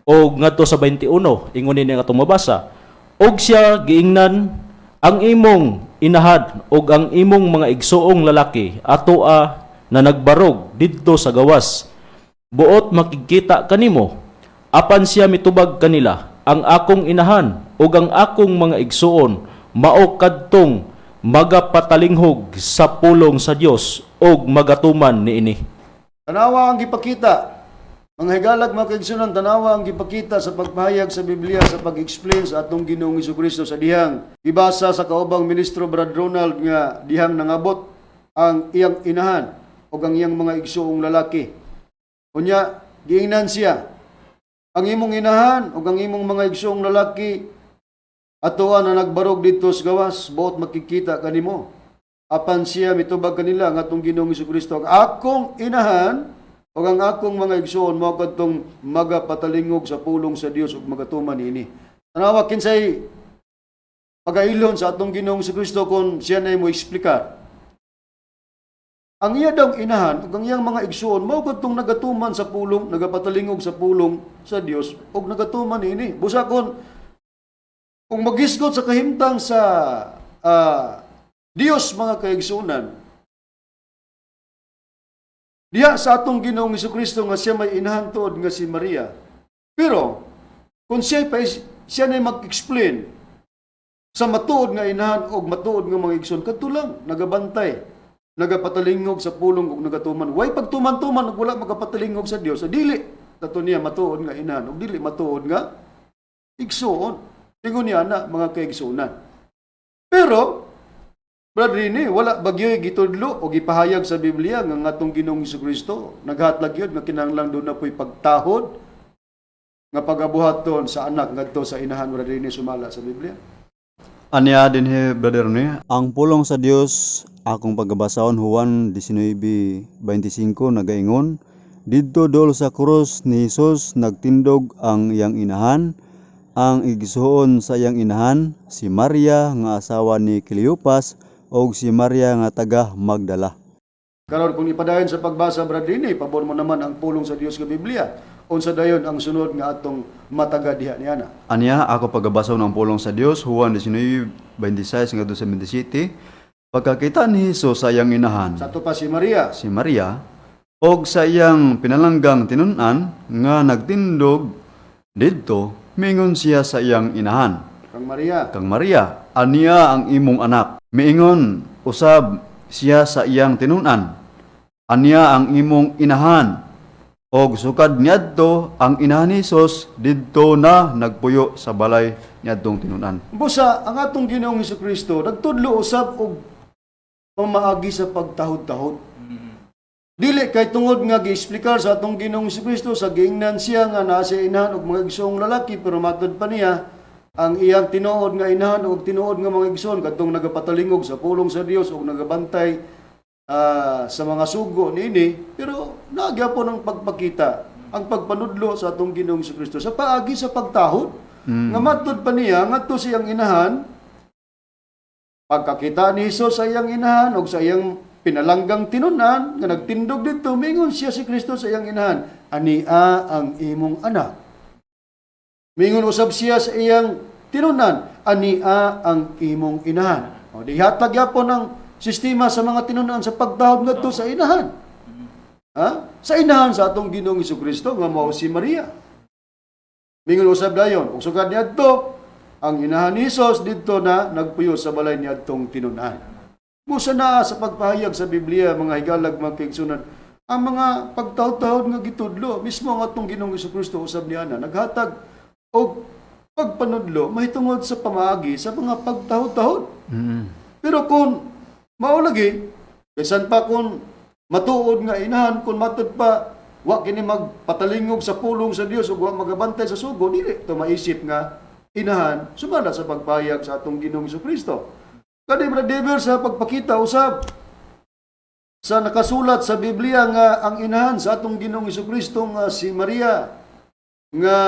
Og ngadto sa 21, ingon ni nga atong mabasa. Og siya giingnan, "Ang imong inahan og ang imong mga igsuong lalaki atoa na nagbarog didto sa gawas. Buot makigkita kanimo." Apan siya mitubag kanila, "Ang akong inahan ug ang akong mga igsuon mao kadtong magapatalinghog sa pulong sa Dios ug magatuman niini." Tanawa ang gipakita. Mga higalag, mga kaigsunan, tanawa ang gipakita sa pagpahayag sa Biblia sa pag-explain sa atong Ginoong Kristo sa dihang gibasa sa kaubang ministro Brad Ronald nga dihang nangabot ang iyang inahan o ang iyang mga igsuong lalaki. Unya, giingnan siya, "Ang imong inahan o ang imong mga igsuong lalaki atoa na nagbarog dito sa gawas, buot makikita kanimo." Apan siya mitubag kanila nga atong Ginoong Kristo, "Ang akong inahan o ang akong mga igsuon mao kadtong magapatalingog sa pulong sa Dios ug magatuman niini." Tanawa kinsay pagailon sa atong Ginoong Kristo kung siya na mo eksplikar. Ang iya daw inahan ug ang iyang mga igsuon mao kadtong nagatuman sa pulong, nagapatalingog sa pulong sa Dios ug nagatuman niini. Busa kung magisgot sa kahimtang sa Dios, mga kaigsunan, diha sa atong Ginoong Kristo nga siya may inahan tuod nga si Maria. Pero kung siya pa siya na mag-explain sa matuod nga inahan og matuod nga mga igsoon, kadto lang nagabantay, nagapatalingog sa pulong ug nagatuman. Way pagtuman-tuman ug wala magapatalingog sa Dios, dili tato niya matuod nga inahan ug dili matuod nga igsoon. Ingon niya na, mga kaigsunan. Pero Brad Rini, wala bagyo'y gitudlo o gipahayag sa Biblia nga ang atong Ginoong Kristo naghatlag yun nga kinahanglan doon na po'y pagtahod nga pagabuhaton sa anak ngadto sa inahan, Brad Rini, sumala sa Biblia? Anya dinhi, Brother ni, ang pulong sa Dios akong pagabasahon, Juan 19:25, nagaingon, "Didto dol sa krus ni Hesus nagtindog ang iyang inahan, ang igsuon sa iyang inahan, si Maria nga asawa ni Cleopas ug si Maria nga taga Magdala." Karon kung ipadayon sa pagbasa, Brad Rini, pabor mo naman ang pulong sa Dios nga Biblia. Unsa dayon ang sunod nga atong mataga diha niana? Anya ako pagabasa ng pulong sa Dios, Juan 19:26 ngadto sa 27, "Pagkakita ni Hesus sa iyang inahan, Sa ato pa si Maria, si Maria, og sa iyang pinalanggang tinun-an nga nagtindog didto, miingon siya sa iyang inahan, kang Maria, 'Kang Maria, aniya ang imong anak.' Miingon usab siya sa iyang tinun-an, 'Aniya ang imong inahan.' Og sukad niadto ang inahan ni Hesus didto na nagpuyo sa balay niadtong tinun-an." Busa ang atong Ginoong Kristo nagtudlo usab og pamaagi sa pagtahod-tahod. Dili kay tungod nga gieksplikar sa atong Ginoong Kristo sa giingnan siya nga naa siya inahan og mga igsoong lalaki, pero matud pa niya ang iyang tinuod nga inahan og tinuod nga mga igsoon kadtong nagapatalingog sa pulong sa Dios ug nagabantay sa mga sugo niini. Pero nagyapon ang pagpakita, ang pagpanudlo sa atong Ginoong Kristo sa paagi sa pagtahod nga matud pa niya ngadto siyang inahan. Pagkakita ni Hesus sa iyang inahan og sa iyang pinalanggang tinunan nga nagtindog didto, mingon siya si Kristo sa iyang inahan, "Ania ang imong anak." Mingon usab siya sa iyang tinunan, "Ania ang imong inahan." O dihatag gyapon ang sistema sa mga tinunan sa pagtahod ngadto sa inahan. Ha? Sa inahan sa atong Ginoong Kristo nga mao si Maria. Mingon usab dayon, ug sukad niadto ang inahan ni Hesus didto na nagpuyo sa balay niadtong tinunan. Busa naa sa pagpahayag sa Biblia, mga higalag, mga kaigsunan, ang mga pagtahod-tahod nga gitudlo, mismo ang atong Ginoong Kristo usab niya na naghatag og pagpanudlo mahitungod sa pamaagi sa mga pagtahod-tahod. Pero kung mao lagi, bisan pa kung matuod nga inahan, kung matud pa wa kini magpatalingog sa pulong sa Dios ug wa magabantay sa sugo, dili to maisip nga inahan sumala sa pagpayag sa atong Ginoong Kristo. Kani, Brother Dever, sa pagpakita usab sa nakasulat sa Biblia nga ang inahan sa atong Ginoong Kristo nga si Maria nga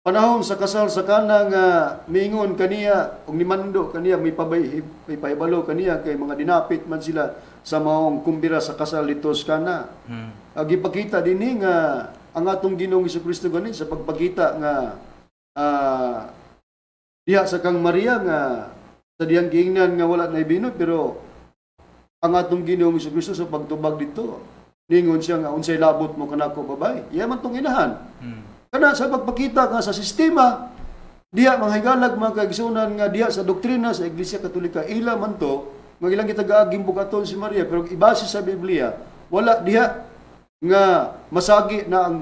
panahon sa kasal sa Kana nga miingon kaniya ug nimando kaniya, may pabay may pahibalo kaniya kay mga dinapit man sila sa maong kumbira sa kasal dito sa Kana. Gipakita dinhi nga Ang atong Ginoong Kristo gani sa pagpakita nga diha sa kang Maria nga sa diyang giingnan nga wala na bino, pero ang atong Ginoong Kristo sa pagtubag dito, ningon siya nga, "Unsay labot mo kanako, babae?" Iya man tong inahan. Kana sa pagpakita nga sa sistema diha, mga higalag, mga kaigsunan, nga diha sa doktrina sa Iglesia Katolika, ila man to nga ilang gitagaaging bukaton si Maria, pero ibase sa Biblia, wala diha nga masagi na ang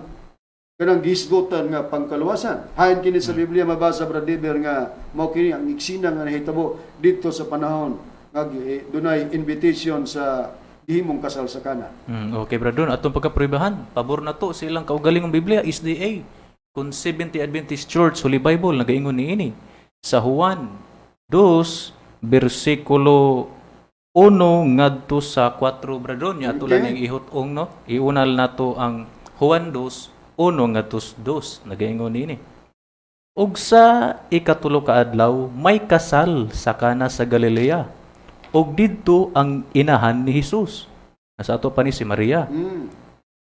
kanang gisgotan nga pangkaluwasan. Hain kini sa Biblia mabasa, Brad Deber, nga mao kini ang iksina nga nahitabo dito sa panahon nga dunay invitation sa gihimong kasal sa Kana. Okay, Brad Ron. Atong pagkapruibahan, pabor na to sa ilang kaugalingong Biblia, SDA. Kung Seventh Adventist Church, Holy Bible, nagaingon niini. Sa Juan 2, bersikulo 1 ngadto sa 4, Brad Ron. Nya ato lang ning ihut-ong, no? Iunal nato ang Juan 2, 1 ngadto sa 2. Nagaingon niini. Ug sa ikatulo ka adlaw, may kasal sa Kana sa Galilea. Ug didto ang inahan ni Hesus. Nasa ato pa ni si Maria.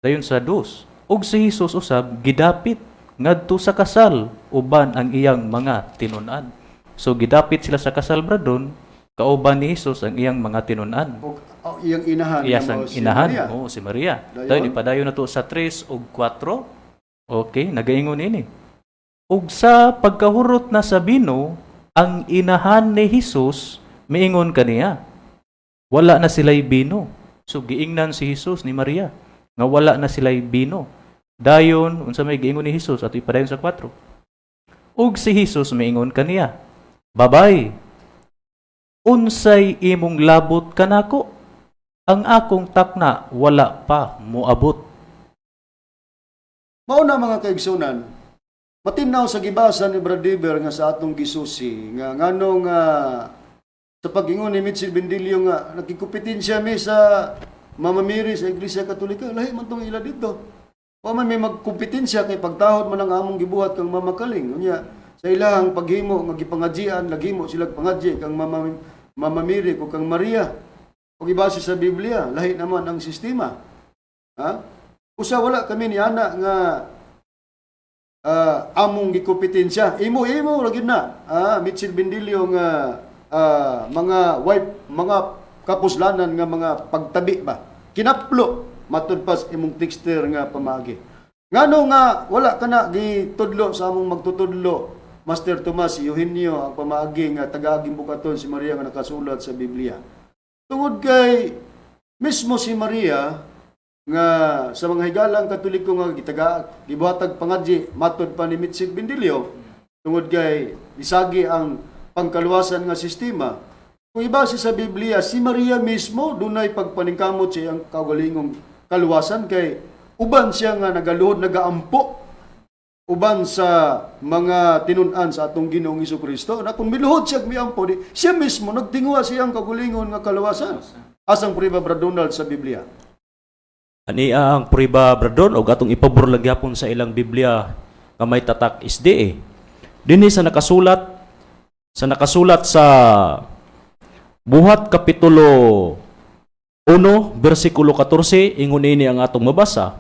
Dayon sa dos. Ug si Hesus usab gidapit ngadto sa kasal uban ang iyang mga tinun-an. So gidapit sila sa kasal, Brad Ron, kauban ni Hesus ang iyang mga tinun-an. Og iyang inahan Iya nga sang mao si inahan, Maria. oo, si Maria. Dayon. Dayon ipadayon na to sa 3 ug 4. Okay, nagaingon ini. Ug sa pagkahurot na sa bino, ang inahan ni Hesus miingon kaniya, "Wala na sila'y bino." So giingnan si Hesus ni Maria nga wala na sila'y bino. Dayon unsa may giingon ni Hesus? Ato ipadayon sa 4. Ug si Hesus miingon kaniya, "Babay, unsay imong labot kanako? Ang akong takna wala pa moabot." Mao na, mga kaigsunan, matinnaw sa gibasa ni Brad Deber nga sa atong gisusi nga nganong sa pag-ingon ni Mitchell Bendilio nga nakikumpetensya mi sa Mama Mary sa Iglesia Katolika, lahi man tong ila dito. Wa man may magkumpetensya kay pagtahod man ang among gibuhat kang Mama Kaling. Unya sa ilahang paghimo nga gipangadjian, naghimo sila pangadji kang Mama Mary ko kang Maria. Ug ibase sa Biblia, lahi naman ang sistema. Ha? Usa, wala kami ni ana nga among gikompetensya. Imo-imo ra gyud na. Mitchell Bendilio nga mga wife, mga kapuslanan nga mga pagtabi ba. Kinaplo matud pa sa imong texter nga pamaagi. Ngano nga wala ka na gitudlo sa among magtutudlo, Master Tomas Eugenio, ang pamaagi nga tagaaging bukaton si Maria nga nakasulat sa Biblia? Tungod kay mismo si Maria nga sa mga higalang Katoliko nga gitaga gibuhatag pangadji matod pa ni Mitchell Bendilio, tungod kay isagi ang pangkaluwasan nga sistema. Kung ibase sa Biblia, si Maria mismo dunay pagpaningkamot sa iyang kaugalingong kaluwasan kay uban siya nga nagaluhod, nagaampo uban sa mga tinun-an sa atong Ginoong Kristo, na kung miluhod siya miampo, di siya mismo nagtinguha sa iyang kaugalingon nga kaluwasan. Asang prueba, Brad Donald, sa Biblia? Ani ang prueba, Brad Ron, og atong ipabor lang gyapon sa ilang Biblia nga may tatak SDA. Dinhi sa nakasulat sa Buhat kapitulo 1 bersikulo 14, ingon ini ang atong mabasa.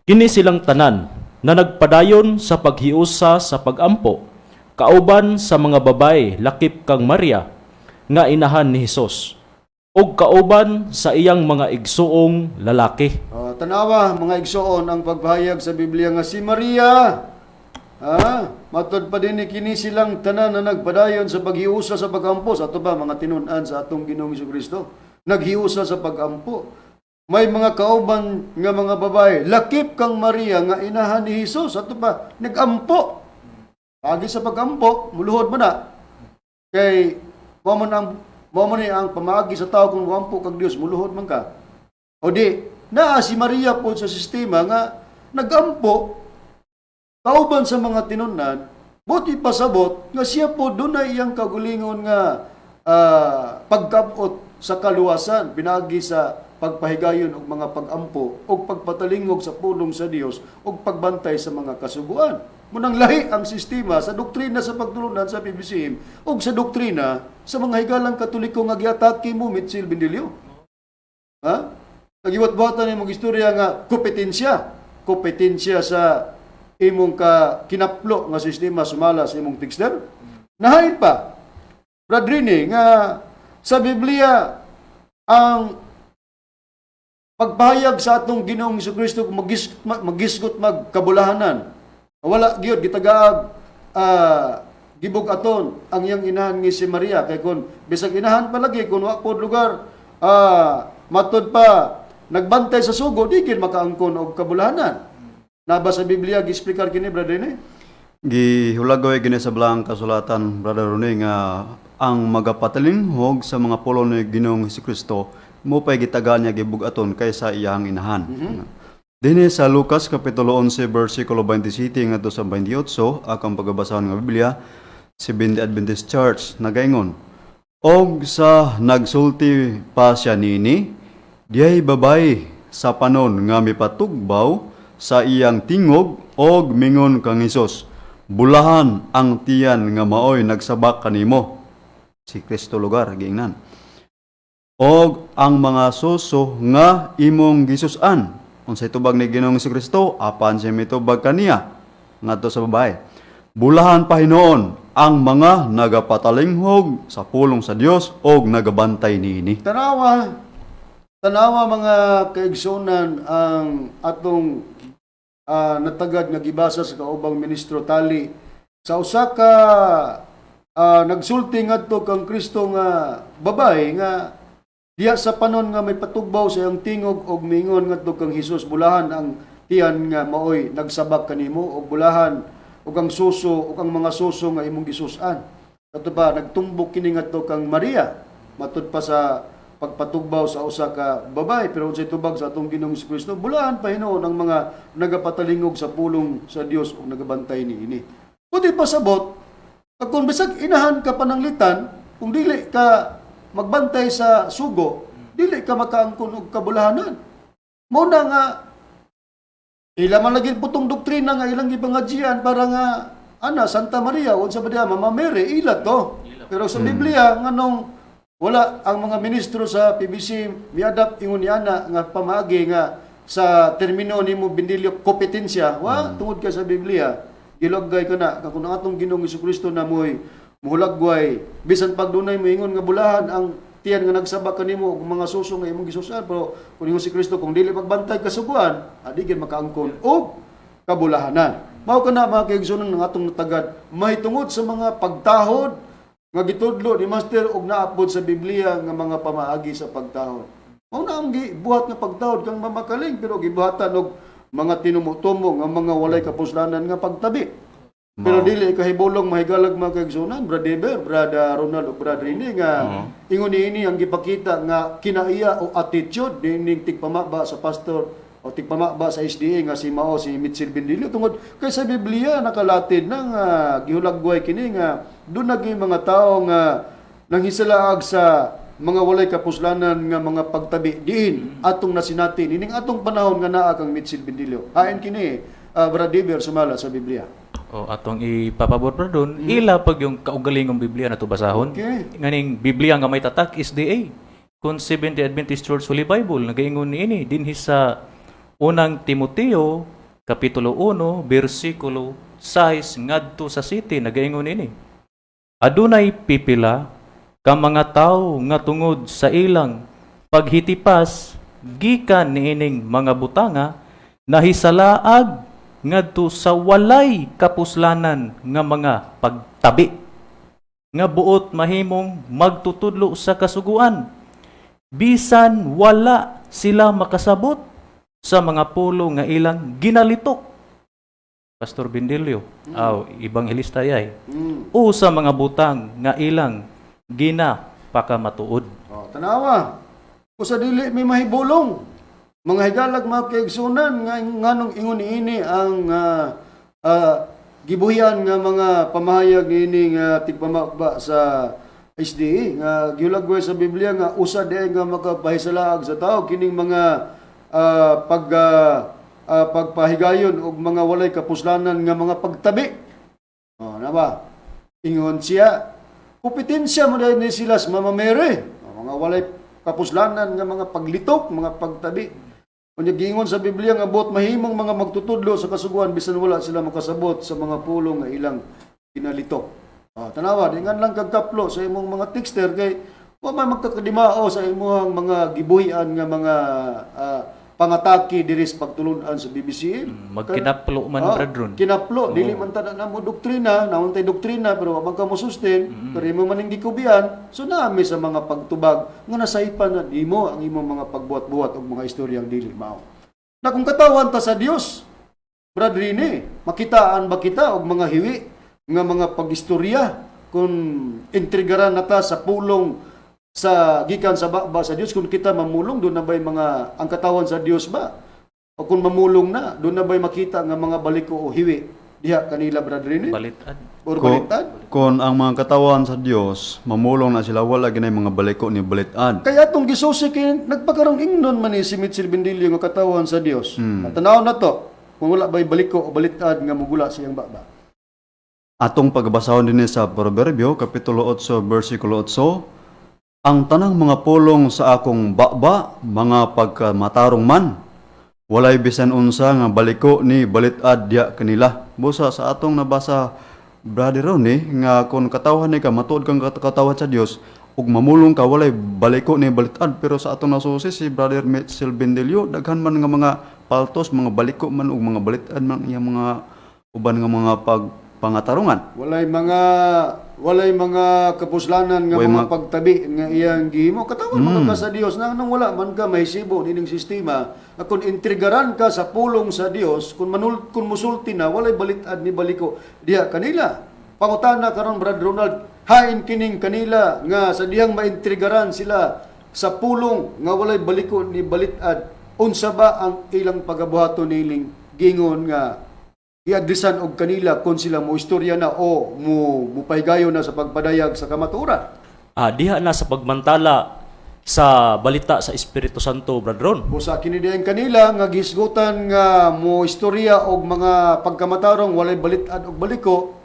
Kini silang tanan na nagpadayon sa paghiusa sa pagampo kauban sa mga babae lakip kang Maria nga inahan ni Hesus ug kauban sa iyang mga igsuong lalaki. Tanawa, mga igsoon, ang pagpahayag sa Biblia nga si Maria, matod pa din ni kini silang tanan na nagpadayon sa paghiusa sa pagampo sa ato ba mga tinun-an sa atong Ginoong Kristo. Naghiusa sa pagampo. May mga kauban nga mga babae, lakip kang Maria nga inahan ni Hesus, ato pa nagampo. Agi sa pagampo, muluhod man na. Kay mao man ni ang pamaagi sa tao kung muampo kag Dios, muluhod man ka. O di, naa si Maria po sa sistema nga nagampo kauban sa mga tinunan, buti pasabot nga siya po dunay iyang kagulingon nga pagkabot sa kaluwasan pinagi sa pagpahigayon og mga pagampo og pagpatalingog sa pulong sa Dios og pagbantay sa mga kasuguan. Munang lahi ang sistema sa doktrina sa pagtulunan sa PBCM og sa doktrina sa mga higalang Katoliko nga giatake mo, Mitchell Bendilio. Ha? Nagiwat-buhatan ni mga istorya nga kompetensya. kompetensya sa imong ka kinaplo nga sistema sumala sa imong texter. Nahain pa, Brad Rini, nga sa Biblia ang pagpahayag sa atong Ginoong Kristo magisgot magkabulahanan. Wala gyud gitagaag gibug-aton ang iyang inahan nga si Maria, kay kun bisag inahan palagi, kun wa pod lugar matud pa nagbantay sa sugo, di gyud makaangkon og kabulahanan. Naba sa Biblia giexplikar kini, Brother Rene? Gihulagoy gini sa balaang kasulatan, Brother Rene, nga ang magapatalinghog sa mga pulong ni Ginoong Hesukristo mo pay gitagaan niya gibug-aton kaysa iyang inahan. Dinhi sa Lucas kapitulo 11 bersikulo 27 ngadto sa 28, akong pagabasahon nga Biblia, Seventh Adventist Church, nagaingon: "Og sa nagsulti pa siya nini, diay babay sa panon nga mipatugbaw sa iyang tingog og mingon kang Hesus, 'Bulahan ang tiyan nga maoy nagsabak kanimo.'" Si Kristo lugar giingnan. "Og ang mga suso nga imong gisus-an." Unsay tubag ni Ginoong Kristo? Apan siya mitubag kaniya ngadto sa babae. "Bulahan pa hinuon ang mga nagapatalinghog sa pulong sa Dios og nagabantay niini." Tanawa, tanawa mga kaigsunan, ang atong natagad nga gibasa sa kaubang ministro tali sa usa ka nagsulti ngadto kang Kristo nga babae nga diya sa panon nga may patugbaw sa iyang tingog og mingon ngadto kang Hesus, "Bulahan ang tiyan nga maoy nagsabak kanimo og bulahan og ang suso ug ang mga suso nga imong gisusan." Kato pa nagtumbok kini ngadto kang Maria matud pa sa pagpatugbaw sa usa ka babae, pero unsay tubag sa atong Ginoong Kristo? "Bulahan pa hinuon ang mga nagapatalingog sa pulong sa Dios ug nagabantay niini." Pwede pasabot kung bisag inahan ka pananglitan, kung dili ka magbantay sa sugo, dili ka makaangkon og kabulahanan. Mao na nga ila man lagi putong doktrina nga ilang gipangadjian para nga ana Santa Maria, unsa ba diha, Mama Mary, ila to. Pero sa Biblia, nganong wala ang mga ministro sa PBC miadapt ingon ni ana nga pamaagi nga sa termino nimo, Bindilyo, kompetensya wa? Tungod kay sa Biblia gilagay ka na kung ang atong Ginoong Kristo na mo'y muhulagway, bisan pag dunay moingon nga bulahan ang tiyan nga nagsabak kanimo ug mga suso nga imong gisusan, pero kung ingon si Kristo, kung dili magbantay kasuguan, adi gyud makaangkon og kabulahanan. Mao kana, mga kaigsuonan, ng atong natagad mahitungod sa mga pagtahod nga gitudlo ni Master og naapod sa Biblia nga mga pamaagi sa pagtahod. Mao na ang gibuhat nga pagtahod kang mamakaling, pero gibuhatan og mga tinumo-tumo nga mga walay kapuslanan nga pagtabi. Pero dili kahibulong mahigalag, mga kaigsuonan, Brad Eber, Brad Ronald ug Brad Rini, nga ingon niini ang gipakita nga kinaiya o attitude nining tigpamaba sa pastor o tigpamaba sa SDA nga si Mao si Mitchell Bindilio, tungod kay sa Biblia nakalatid na nga gihulagway kini nga doon naging mga tao nga nanghisalaag sa mga walay kapuslanan nga mga pagtabi diin atong nasinati nining atong panahon nga naa kang Mitchell Bindilio. Hain kini, Brad Eber, sumala sa Biblia. O atong ipapabor pa doon, ila pag yung kaugalingong Biblia na to basahon. Nganing Biblia nga may tatak SDA. Kung Seventh Adventist Church Holy Bible nagaingon niini dinhi sa Unang Timoteo kapitulo 1 bersikulo 6 ngadto sa 7, nagaingon ini: "Adunay pipila ka mga tawo nga tungod sa ilang paghitipas gikan niining mga butanga nahisalaag ngadto sa walay kapuslanan nga mga pagtabi nga buot mahimong magtutudlo sa kasuguan bisan wala sila makasabot sa mga pulo nga ilang ginalitok." Pastor Bindilio, aw ebanghelista yay, o sa mga butang nga ilang ginapakamatuod. Oh, tanawa. Usa dili may mahibulong, mga higalag, mga kaigsunan, nga nganong ingon niini ang gibuhian nga mga pamahayag niini nga tigpamaba sa SDA nga gihulagway sa Biblia nga usa di nga makapahisalaag sa tao kining mga pagpahigayon og mga walay kapuslanan nga mga pagtabi. Oh, na ba? Ingon siya, kompetensya mo dahil ni sila sa Mama Mary. O, mga walay kapuslanan nga mga paglitok, mga pagtabi. Unya giingon sa Biblia nga buot mahimong mga magtutudlo sa kasuguan bisan wala sila makasabot sa mga pulong nga ilang ginalitok. Ah, tanawa, dingan lang kag kaplo sa imong mga texter kay wa man magkakadimao sa imong mga gibuhian nga mga pangatake diri sa pagtulun-an sa BBCM. Magkinaplo man, Ah, brethren. Kinaplo, dili man tanan mo doktrina, naon tay doktrina pero wa man ka mo sustain, pero imo man ning gikubian, so naami sa mga pagtubag nga nasaypan na nimo ang imong mga pagbuhat-buhat og mga istoryang dili mao. Na kung katawan ta sa Dios, Brad Rene, makitaan ba kita og mga hiwi nga mga pagistorya kung intrigaran na ta sa pulong sa gikan sa baba sa Dios, kung kita mamulong doon na ba'y mga ang katawan sa Dios ba, o kung mamulong na doon na ba'y makita nga mga baliko o hiwi diha kanila, Brad Rene, Balitad. or balitad? Kon ang mga katawan sa Dios, mamulong na sila, wala ginay mga baliko ni balitad. Kaya atong gisusi kay nagpakarong ingnon man ni si Mitchell Bendilio nga katawan sa Dios. At tanaw na to kung wala ba'y baliko o balitad nga mugula sa iyang baba. Atong pagbasahon dinhi sa Proverbio kapitulo 8 bersikulo 8, ang tanang mga pulong sa akong baba, mga pagkamatarong man, walay bisan unsa nga baliko ni balitad diya kanila. Busa sa atong nabasa, Brother Ronnie, nga kung katawhan ni ka, matuod kang katawan sa Dios ug mamulong ka, walay baliko ni balitad. Pero sa atong nasusi si Brother Mitchell Bendelio, daghan man nga mga paltos, mga baliko man ug mga balitad man iyang mga uban nga mga pagpangatarungan. Walay mga kapuslanan nga Walay mga pagtabi nga iyang gihimo. Katawan man ka sa Dios na nang wala man ka mahisibo nining sistema nga kung intrigaran ka sa pulong sa Dios, kung manul, kung musulti na, walay balitad ni baliko diha kanila. Pangutana karon, Brad Ronald, hain kining kanila nga sa dihang maintrigaran sila sa pulong nga walay baliko ni balitad, unsa ba ang ilang pagabuhaton niling gingon nga iadresan og kanila kung sila mo istorya na o mo mupahigayon na sa pagpadayag sa kamatuoran? Ah, diha na sa pagmantala sa balita sa Espiritu Santo, Brad Ron. Busa kini diyan kanila nga gisgutan nga mo istorya og mga pagkamatarong walay balitad og baliko,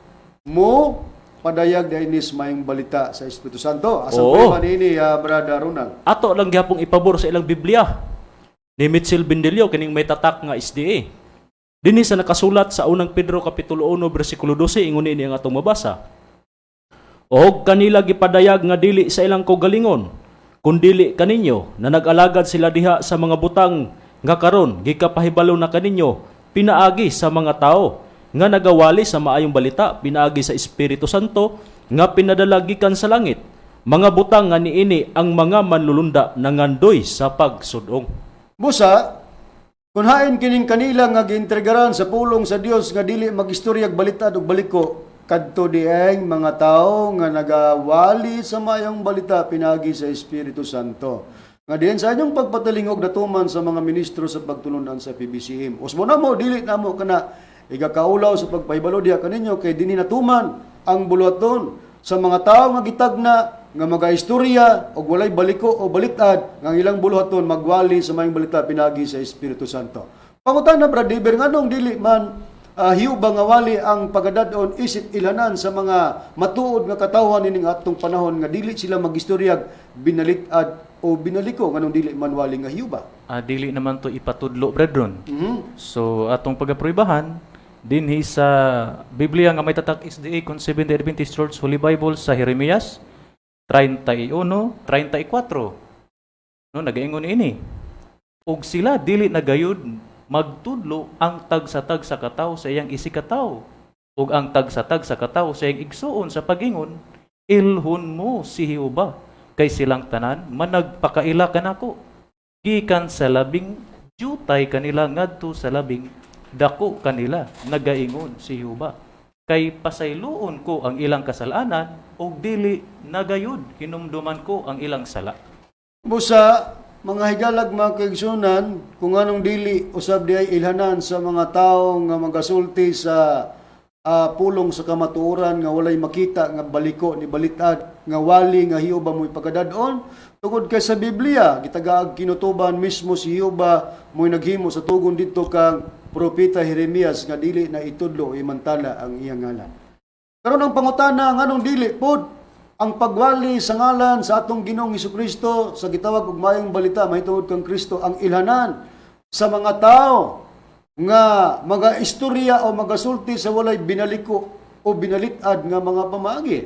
mo padayag dainis mayong balita sa Espiritu Santo. Asa Oo. pa niini, Brother Ronald? Ato lang gihapong ipabor sa ilang Biblia ni Mitchell Bendelio kining may tatak nga SDA. Dinhi sa nakasulat sa unang Pedro kapitulo 1 bersikulo 12, ingon ini ang atong mabasa. Og kanila gipadayag nga dili sa ilang kaugalingon, kundili kaninyo na nag-alagad sila diha sa mga butang nga karon gikapahibalo na kaninyo pinaagi sa mga tao nga nagawali sa maayong balita pinaagi sa Espiritu Santo nga pinadala gikan sa langit, mga butang nga niini ang mga manlulunda nangandoy sa pagsudong. Busa kung hain kining kanila nga giintregaran sa pulong sa Dios nga dili magistoryag balitad og baliko kadto dieng mga tao nga nagawali sa mayong balita pinagi sa Espiritu Santo. Nga diin sa inyong pagpatalingog natuman sa mga ministro sa pagtulunan sa PBCM. Usbo na mo, dili na mo kana igakaulaw sa pagpahibalo diha kaninyo kay dinhi natuman ang buluhaton sa mga tao nga gitagna nga magaistorya og walay baliko o balitad nga ang ilang buluhaton magwali sa mayong balita pinagi sa Espiritu Santo. Pangutana, Brad Iber, nganong dili man hiuba nga wali ang pagadadon isip ilanan sa mga matuod nga katawhan nining atong panahon nga dili sila magistoryag binalitad o binaliko, nganong dili man wali nga hiuba? Ah, dili naman to ipatudlo, brethren. So atong pagapruibahan dinhi sa Biblia nga may tatak SDA Seventh Adventist Church Holy Bible sa Jeremias 31:34. No, nagaingon ini. Ug sila dili na gayud magtudlo ang tag sa katawo sa iyang isikatawo ug ang tag sa katawo sa iyang igsuon sa pagingon, "Ilhon mo si Jehova, kay silang tanan managpakaila kanako gikan sa labing jutay kanila ngadto sa labing dako kanila, nagaingon si Jehova, kay pasayloon ko ang ilang kasalanan ug dili nagayud hinumduman ko ang ilang sala." Busa, mga higalag, mga kaigsunan, kung anong dili usab di ay ilhanan sa mga tao nga magasulti sa pulong sa kamatuoran nga walay makita nga baliko ni balitad nga wali nga hiuba mo'y pagkadadon, tungod kay sa Biblia gitagaag kinutuban mismo si Hiuba mo'y naghimo sa tugon didto kang propeta Jeremias nga dili na itudlo o imantala ang iyang ngalan. Karon ang pangutana, nganong dili pod ang pagwali sa ngalan sa atong Ginoong Kristo sa gitawag og maayong balita mahitungod kang Kristo ang ilhanan Sa mga tao nga mga istorya o magasulti sa walay binaliko o binalit-ad nga mga pamaagi.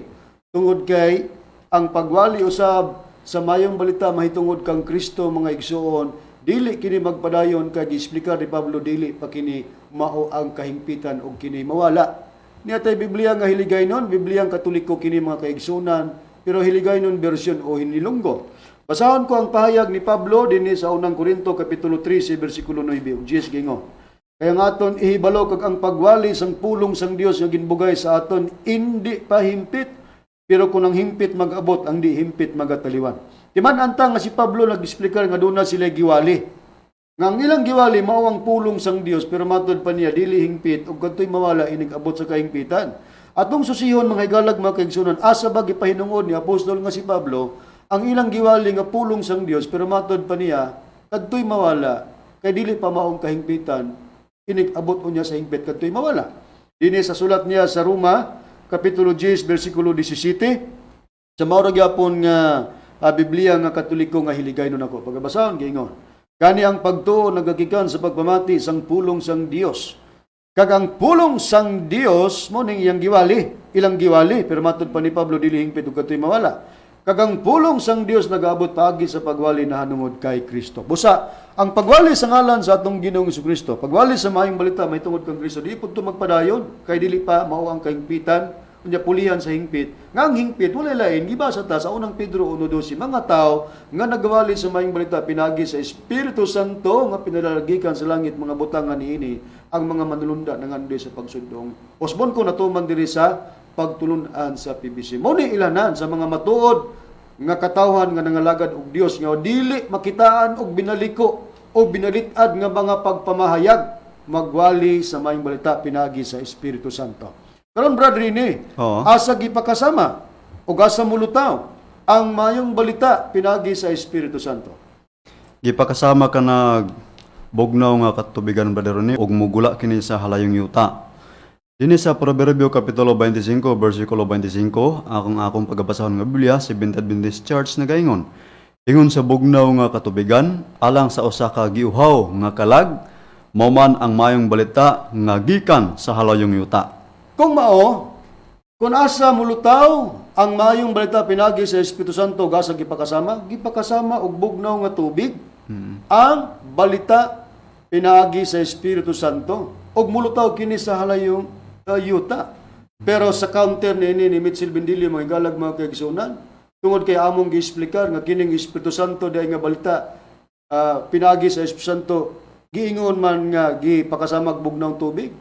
Tungod kay ang pagwali usab sa mayong balita mahitungod kang Kristo, mga igsuon, dili kini magpadayon kay giexplikar ni Pablo, dili pa kini mao ang kahingpitan og kini mawala. Niya tay Biblia nga Hiligaynon, Biblia ang Katoliko kini, mga kaigsunan, pero Hiligaynon version o Hinilunggo. Basahon ko ang pahayag ni Pablo dinhi sa Unang Korinto kapitulo 3 bersikulo 9 ug 10. Gingo. Kaya nga aton ihibalo kag ang pagwali sang pulong sang Dios nga ginbugay sa aton indi pa himpit, pero kung ang himpit mag-abot, ang di himpit magataliwan. Timan anta nga si Pablo nag-explicar nga doon na sila giwali. Nga ang ilang giwali mao ang pulong sang Dios, pero matod pa niya dili hingpit ug kadtoy mawala inig abot sa kahingpitan. Atong susihon, mga higalag, mga kaigsunan, asa ba gipahinungod ni apostol nga si Pablo ang ilang giwali nga pulong sang Dios, pero matod pa niya kadtoy mawala kay dili pa maong kahingpitan, inig abot unya sa hingpit kadtoy mawala? Dinhi sa sulat niya sa Roma kapitulo 10 bersikulo 17 sa mao ra gyapon nga Biblia nga Katoliko nga Hiligaynon ako. Pagabasahon, giingon. Gani ang pagtuo nagagikan sa pagpamati sang pulong sang Dios. Kag ang pulong sang Dios mo ning iyang giwali, ilang giwali, pero matod pa ni Pablo dili hingpit ug kadtoy mawala. Kag ang pulong sang Dios nagaabot paagi sa pagwali nahanungod kay Kristo. Busa, ang pagwali sa ngalan sa atong Ginoong Kristo, pagwali sa maayong balita mahitungod kang Kristo, di pud to magpadayon kay dili pa mao ang kahingpitan, unya pulihan sa hingpit. Nga ang hingpit wala lain, gibasa ta sa Unang Pedro 1:12, mga tao nga nagawali sa maayong balita pinagi sa Espiritu Santo nga pinalalagikan sa langit mga butangan niini ang mga manulunda nangandoy sa pagsundong. Usbon ko natuman diri sa pagtulun-an sa PBC. Mao ni ilanan sa mga matuod nga katawhan nga nangalagad og Dios nga dili makitaan og binaliko o binalit-ad nga mga pagpamahayag, magwali sa maayong balita pinagi sa Espiritu Santo. Karon, Brad Rini, asa gipakasama o asa mulutaw ang maayong balita pinagi sa Espiritu Santo? Gipakasama ka nag bugnaw nga katubigan, Brother Ronnie, ug mugula kini sa halayong yuta. Dinhi sa Proverbio kapitulo 25 bersikulo 25, akong akong pagabasahon nga Biblia, Seventh Adventist Church, nagaingon. Ingon sa bugnaw nga katubigan alang sa usa ka giuhaw nga kalag, mao man ang mayong balita nga gikan sa halayong yuta. Kung mao, kung asa mulutaw ang maayong balita pinagi sa Espiritu Santo, gasa gipakasama? Gipakasama og bugnaw nga tubig. Ang balita pinaagi sa Espiritu Santo og mulutaw kini sa halayong yuta. Pero sa counter niini ni Mitchell Bendilio, mga igalag, mga kaigsunan, tungod kay among giexplikar nga kining Espiritu Santo diay nga balita pinaagi sa Espiritu Santo giingon man nga gipakasamag bugnaw tubig.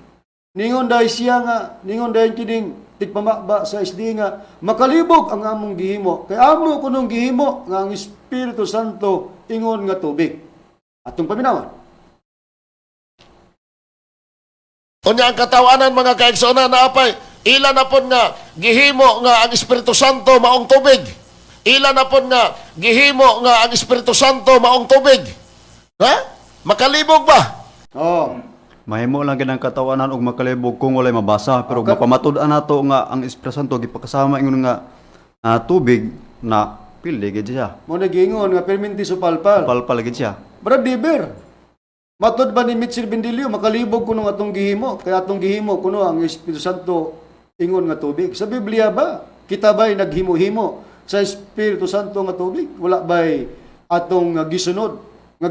Ningon dahil siya nga, ningon dahil kining tigpamaba sa SDA nga, makalibog ang among gihimo. Kay amo kunong gihimo nga ang Espiritu Santo ingon nga tubig. Atong paminawan. Unya ang katawanan, mga kaigsuonan, na apay ila na pon nga gihimo nga ang Espiritu Santo maong tubig. Ila na pon nga gihimo nga ang Espiritu Santo maong tubig. Ha? Makalibog ba? Oh. Mahimo lang gid ang katawanan og makalibog kung walay mabasa, pero mapamatud-an nato nga ang Espiritu Santo gipakasama ingon nga tubig na pili gid siya. Mo na giingon nga perminti supalpal. Palpal gid siya. Brad Diber, matod ba ni Mitchell Bendilio, makalibog kuno atong gihimo, kaya atong gihimo kuno ang Espiritu Santo ingon nga tubig? Sa Biblia ba? Kita ba'y naghimo-himo sa Espiritu Santo nga tubig? Wala ba'y atong gisunod nga,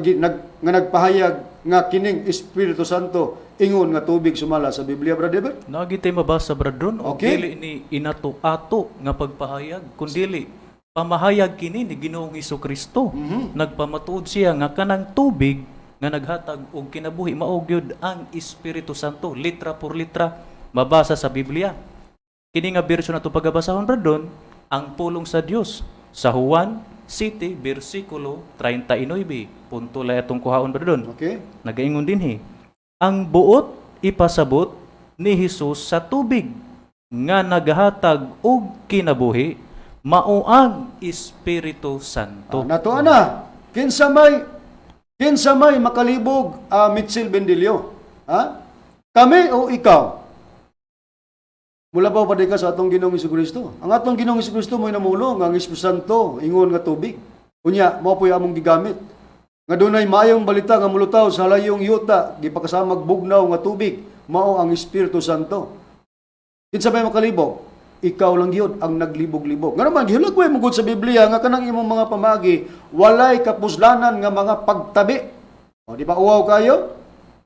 nga nagpahayag nga kining Espiritu Santo ingon nga tubig sumala sa Biblia, Brad Diber? Nagi tay mabasa, Brad Ron, og dili ni inato-ato nga pagpahayag, kundili pamahayag kini ni Ginoong Kristo. Nagpamatuod siya nga kanang tubig nga naghatag og kinabuhi mao gyud ang Espiritu Santo, litra por litra mabasa sa Biblia. Kini nga bersyon ato pagabasahon, Brad Ron, ang pulong sa Dios sa Juan 7 bersikulo 39. Punto lay atong kuhaon, Brad Ron. Nagaingon dinhi, ang buot ipasabot ni Hesus sa tubig nga nagahatag og kinabuhi mao ang Espiritu Santo. Ah, natuwa na. Kinsa may makalibog, Mitchell Bendilio? Ha? Kami o ikaw? Mula ba pa ka sa atong Ginoong Kristo? Ang atong Ginoong Kristo mo'y namulong ang Espiritu Santo ingon nga tubig. Unya, mao po'y among gigamit. Nga dunay maayong balita nga mulutaw sa halayong yuta, gipakasamag bugnaw nga tubig, mao ang Espiritu Santo. Kinsa may makalibog? Ikaw lang gyud ang naglibog-libog. Nga naman gihulagway mo gud sa Biblia nga kanang imong mga pamagi walay kapuslanan nga mga pagtabi. O, di ba uwaw kayo?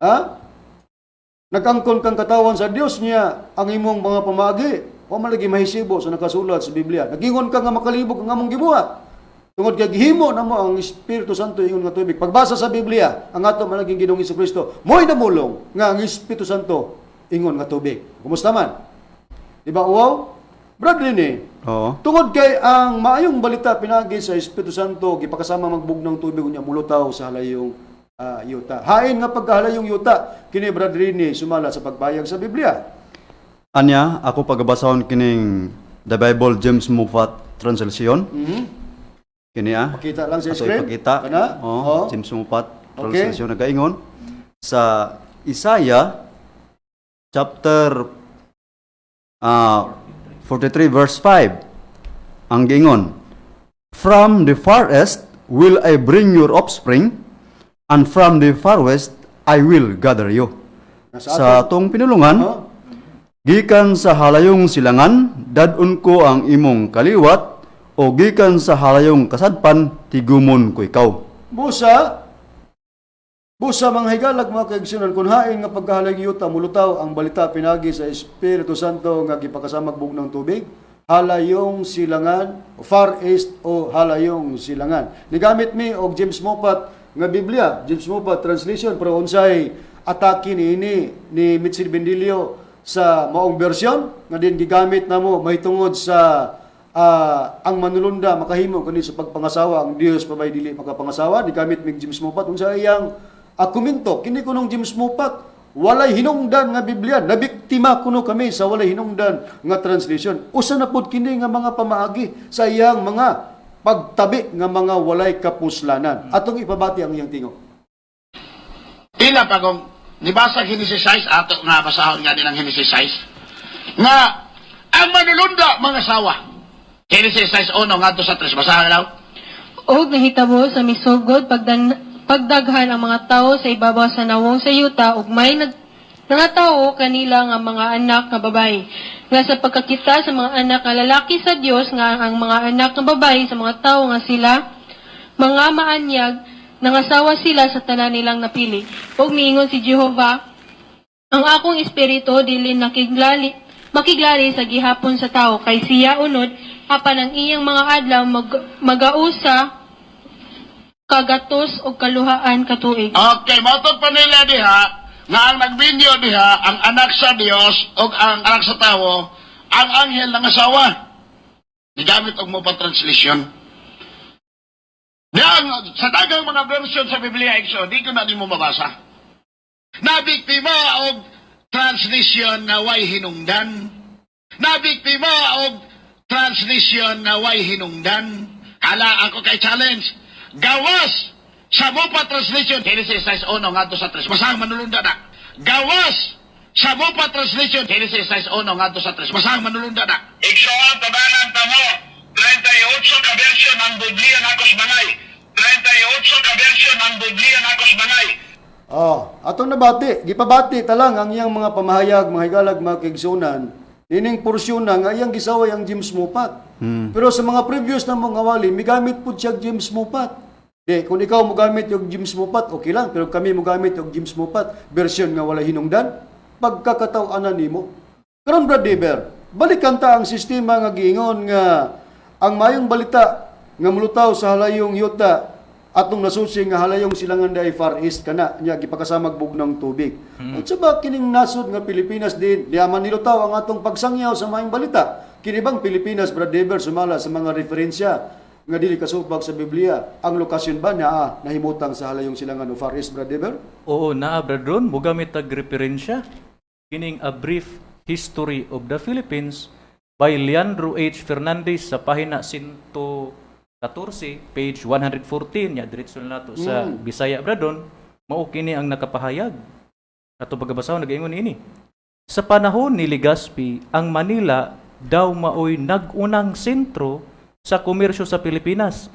Ha? Nagangkon kang katawan sa Dios niya ang imong mga pamagi. Wa man lagi mahisibo sa nakasulat sa Biblia. Nagingon ka nga makalibog ang among gibuhat. Tungod kay gihimo namo ang Espiritu Santo ingon nga tubig. Pagbasa sa Biblia, ang ato man laging Ginoong Kristo, mo'y namulong nga ang Espiritu Santo ingon nga tubig. Kumusta man? Di ba uwaw? Brad Rene, Oo. tungod kay ang maayong balita pinagi sa Espiritu Santo gipakasama magbugnang tubig unya mulutaw sa halayong yuta. Hain nga pagkahalayong yuta kini, Brad Rene, sumala sa pagpayag sa Biblia? Anya, ako pagabasahon kining The Bible James Moffat Translation. Kini ah. Pakita lang sa Ato screen. ipakita. Kana? Oh, Oo. James Moffat Okay. Translation nagaingon sa Isaiah chapter 43 verse 5. Ang giingon, "From the far east will I bring your offspring, and from the far west I will gather you." Nasa Sa atong pinulungan, Oh. "Gikan sa halayong silangan, dadon ko ang imong kaliwat, o gikan sa halayong kasadpan, tigumon ko ikaw." Busa, busa, mga higalag, mga kaigsunan, kung hain nga pagkahalayong yuta, mulutaw ang balita pinagi sa Espiritu Santo nga gipakasamag bugnang tubig, halayong silangan, Far East o halayong silangan. Nigamit mi og James Moffat nga Biblia, James Moffat Translation, pero unsay atake niini ni Mitchell Bendilio sa maong bersyon nga din gigamit namo mahitungod sa ang manulunda makahimo kani sa pagpangasawa, ang Dios pa bay dili makapangasawa? Gigamit mig James Moffat. Unsa iyang komento kini kunong James Moffat? Walay hinungdan nga Biblia, nabiktima kuno kami sa walay hinungdan nga translation. Usa na pud kini nga mga pamaagi sa iyang mga pagtabi nga mga walay kapuslanan. Atong ipabati ang iyang tingog. Pila pa kung nibasa Genesis 6, ato nga basahon nga din ang Genesis 6, nga ang manulunda mga sawa. Genesis 6:1 ngadto sa 3, basahan daw. Og nahitabo sa misugod pagdaghan ang mga tawo sa ibabaw sa nawong sa yuta ug may nangatawo kanila nga mga anak nga babayi. Nga sa pagkakita sa mga anak nga lalaki sa Dios nga ang mga anak nga babayi sa mga tawo nga sila mga maanyag, nangasawa sila sa tanan nilang napili. Ug miingon si Jehova, "Ang akong espiritu dili nakiglali makiglali sa gihapon sa tawo kay siya unod apan ang iyang mga adlaw magausa kagatos og kaluhaan ka tuig." Okay, mautod pa nila diha nga ang nagbinyo diha ang anak sa Dios o ang anak sa tawo, ang anghel ng asawa. Gigamit og mo pa translation. Diyan, sa dagang mga version sa Biblia, Exo, di ko na nimo mabasa. Nabiktima og translation na way hinungdan. Nabiktima og translation na way hinungdan. Hala ako kay challenge. Gawas sa Mopa Translation, Genesis 6:1 ngadto sa 3. Masang manulunda na. Gawas sa Mopa Translation, Genesis 6:1 ngadto sa 3. Masang manulunda na. Igsoon, tabangan tamo. 38 ka version ang Biblia nakos bangay. 38 ka version ang Biblia nakos bangay. Oh, atong nabati, gipabati talang ang iyang mga pamahayag, mga higalag, mga kaigsunan, nining porsyon na nga iyang gisaway ang James Moffat. Pero sa mga previous na mga wali, migamit pud siya James Moffat. Di, kung ikaw mogamit yung James Moffat, okay lang. Pero kami mogamit yung James Moffat, version nga wala hinungdan, pagkakataw-anan nimo. Karon, Brad Deber, balikan ta ang sistema nga giingon nga ang mayong balita nga mulutaw sa halayong yuta, atong nasusi nga halayong silangan day Far East kana nya gipakasamag bugnang tubig. Unsa ba kining nasod nga Pilipinas din diha man nilutaw ang atong pagsangyaw sa mayong balita? Kini bang Pilipinas, Brad Deber, sumala sa mga referensya nga dili kasupag sa Biblia, ang lokasyon ba naa nahimutang sa halayong silangan o Far East, Brad Deber? Oo, naa, Brad Ron, mugamit tag referensya kining A Brief History of the Philippines by Leandro H. Fernandez sa pahina 114, page 114 nya diretso na nato sa Bisaya, Brad Ron, mao kini ang nakapahayag. Ato pagkabasahon, nagaingon ini. Sa panahon ni Legazpi, ang Manila daw maoy nag-unang sentro sa komersyo sa Pilipinas.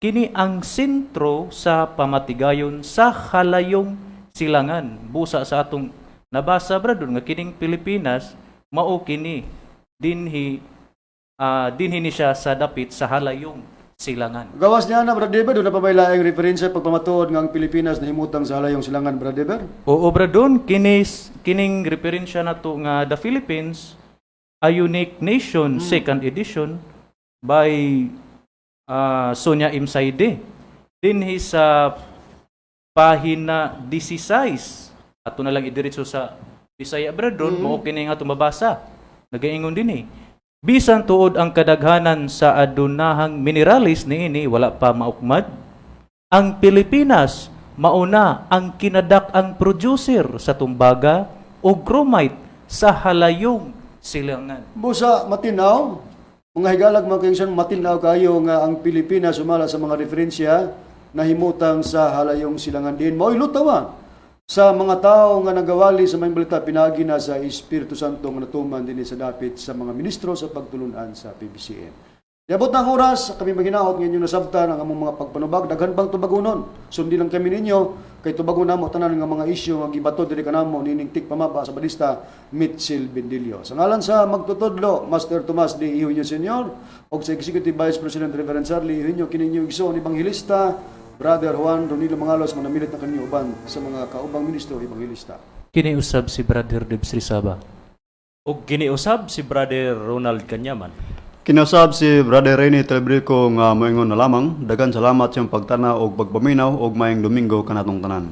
Kini ang sentro sa pamatigayon sa halayong silangan. Busa sa atong nabasa, brother, nga kining Pilipinas mao kini dinhi dinhi ni siya sa dapit sa halayong silangan. Gawas niya na, Brother Deber, doon na pa may laing referensya pagpamatuod nga ang Pilipinas nahimutang sa halayong silangan, Brother Deber? Oo, bradon, kinis kining referensya nato nga The Philippines, A Unique Nation, second edition by Sonia M. Saide. Dinhi sa pahina 16. Ato na lang idiretso sa Bisaya, bradon, mao kini nga atong mabasa. Nagaingon dinhi. Bisan tuod ang kadaghanan sa adunahang mineralis niini wala pa maukmad, ang Pilipinas mauna ang kinadak-ang producer sa tumbaga o chromite sa halayong silangan. Busa, matinaw. Mga higalag, mga kaigsoon, matinaw kayo nga ang Pilipinas sumala sa mga referensya nahimutang sa halayong silangan din. Mao'y lutawan sa mga tao nga nagawali sa maayong balita pinaagi na sa Espiritu Santo nga natuman dinhi sa dapit sa mga ministro sa pagtulunan sa PBCM. Yabot na ang oras, kami maghinaot nga inyong nasabtan ang among mga pagpanubag, daghan pang tubagonon. Sundi lang kami ninyo kay tubagon namo tanan nga mga isyu nga gibato diri kanamo nining tigpamaba sa Badista Mitchell Bendillo. Sa ngalan sa magtutudlo, Master Tomas D. Eugenio Senior ug sa Executive Vice President Reverend Charlie Eugenio, kini inyong igsoon ebanghelista Brother Juan Ronilo Mangalos, manamilit na kanyo uban sa mga kaubang ministro ebanghelista. Kini usab si Brother Debs Rizaba. Ug kiniusab si Brother Ronald Kanyaman. Kinasab si Brother Rene Telebrico nga moingon na lamang, daghan salamat sa iyong pagtanaw og pagpaminaw og maayong Domingo kanatong tanan.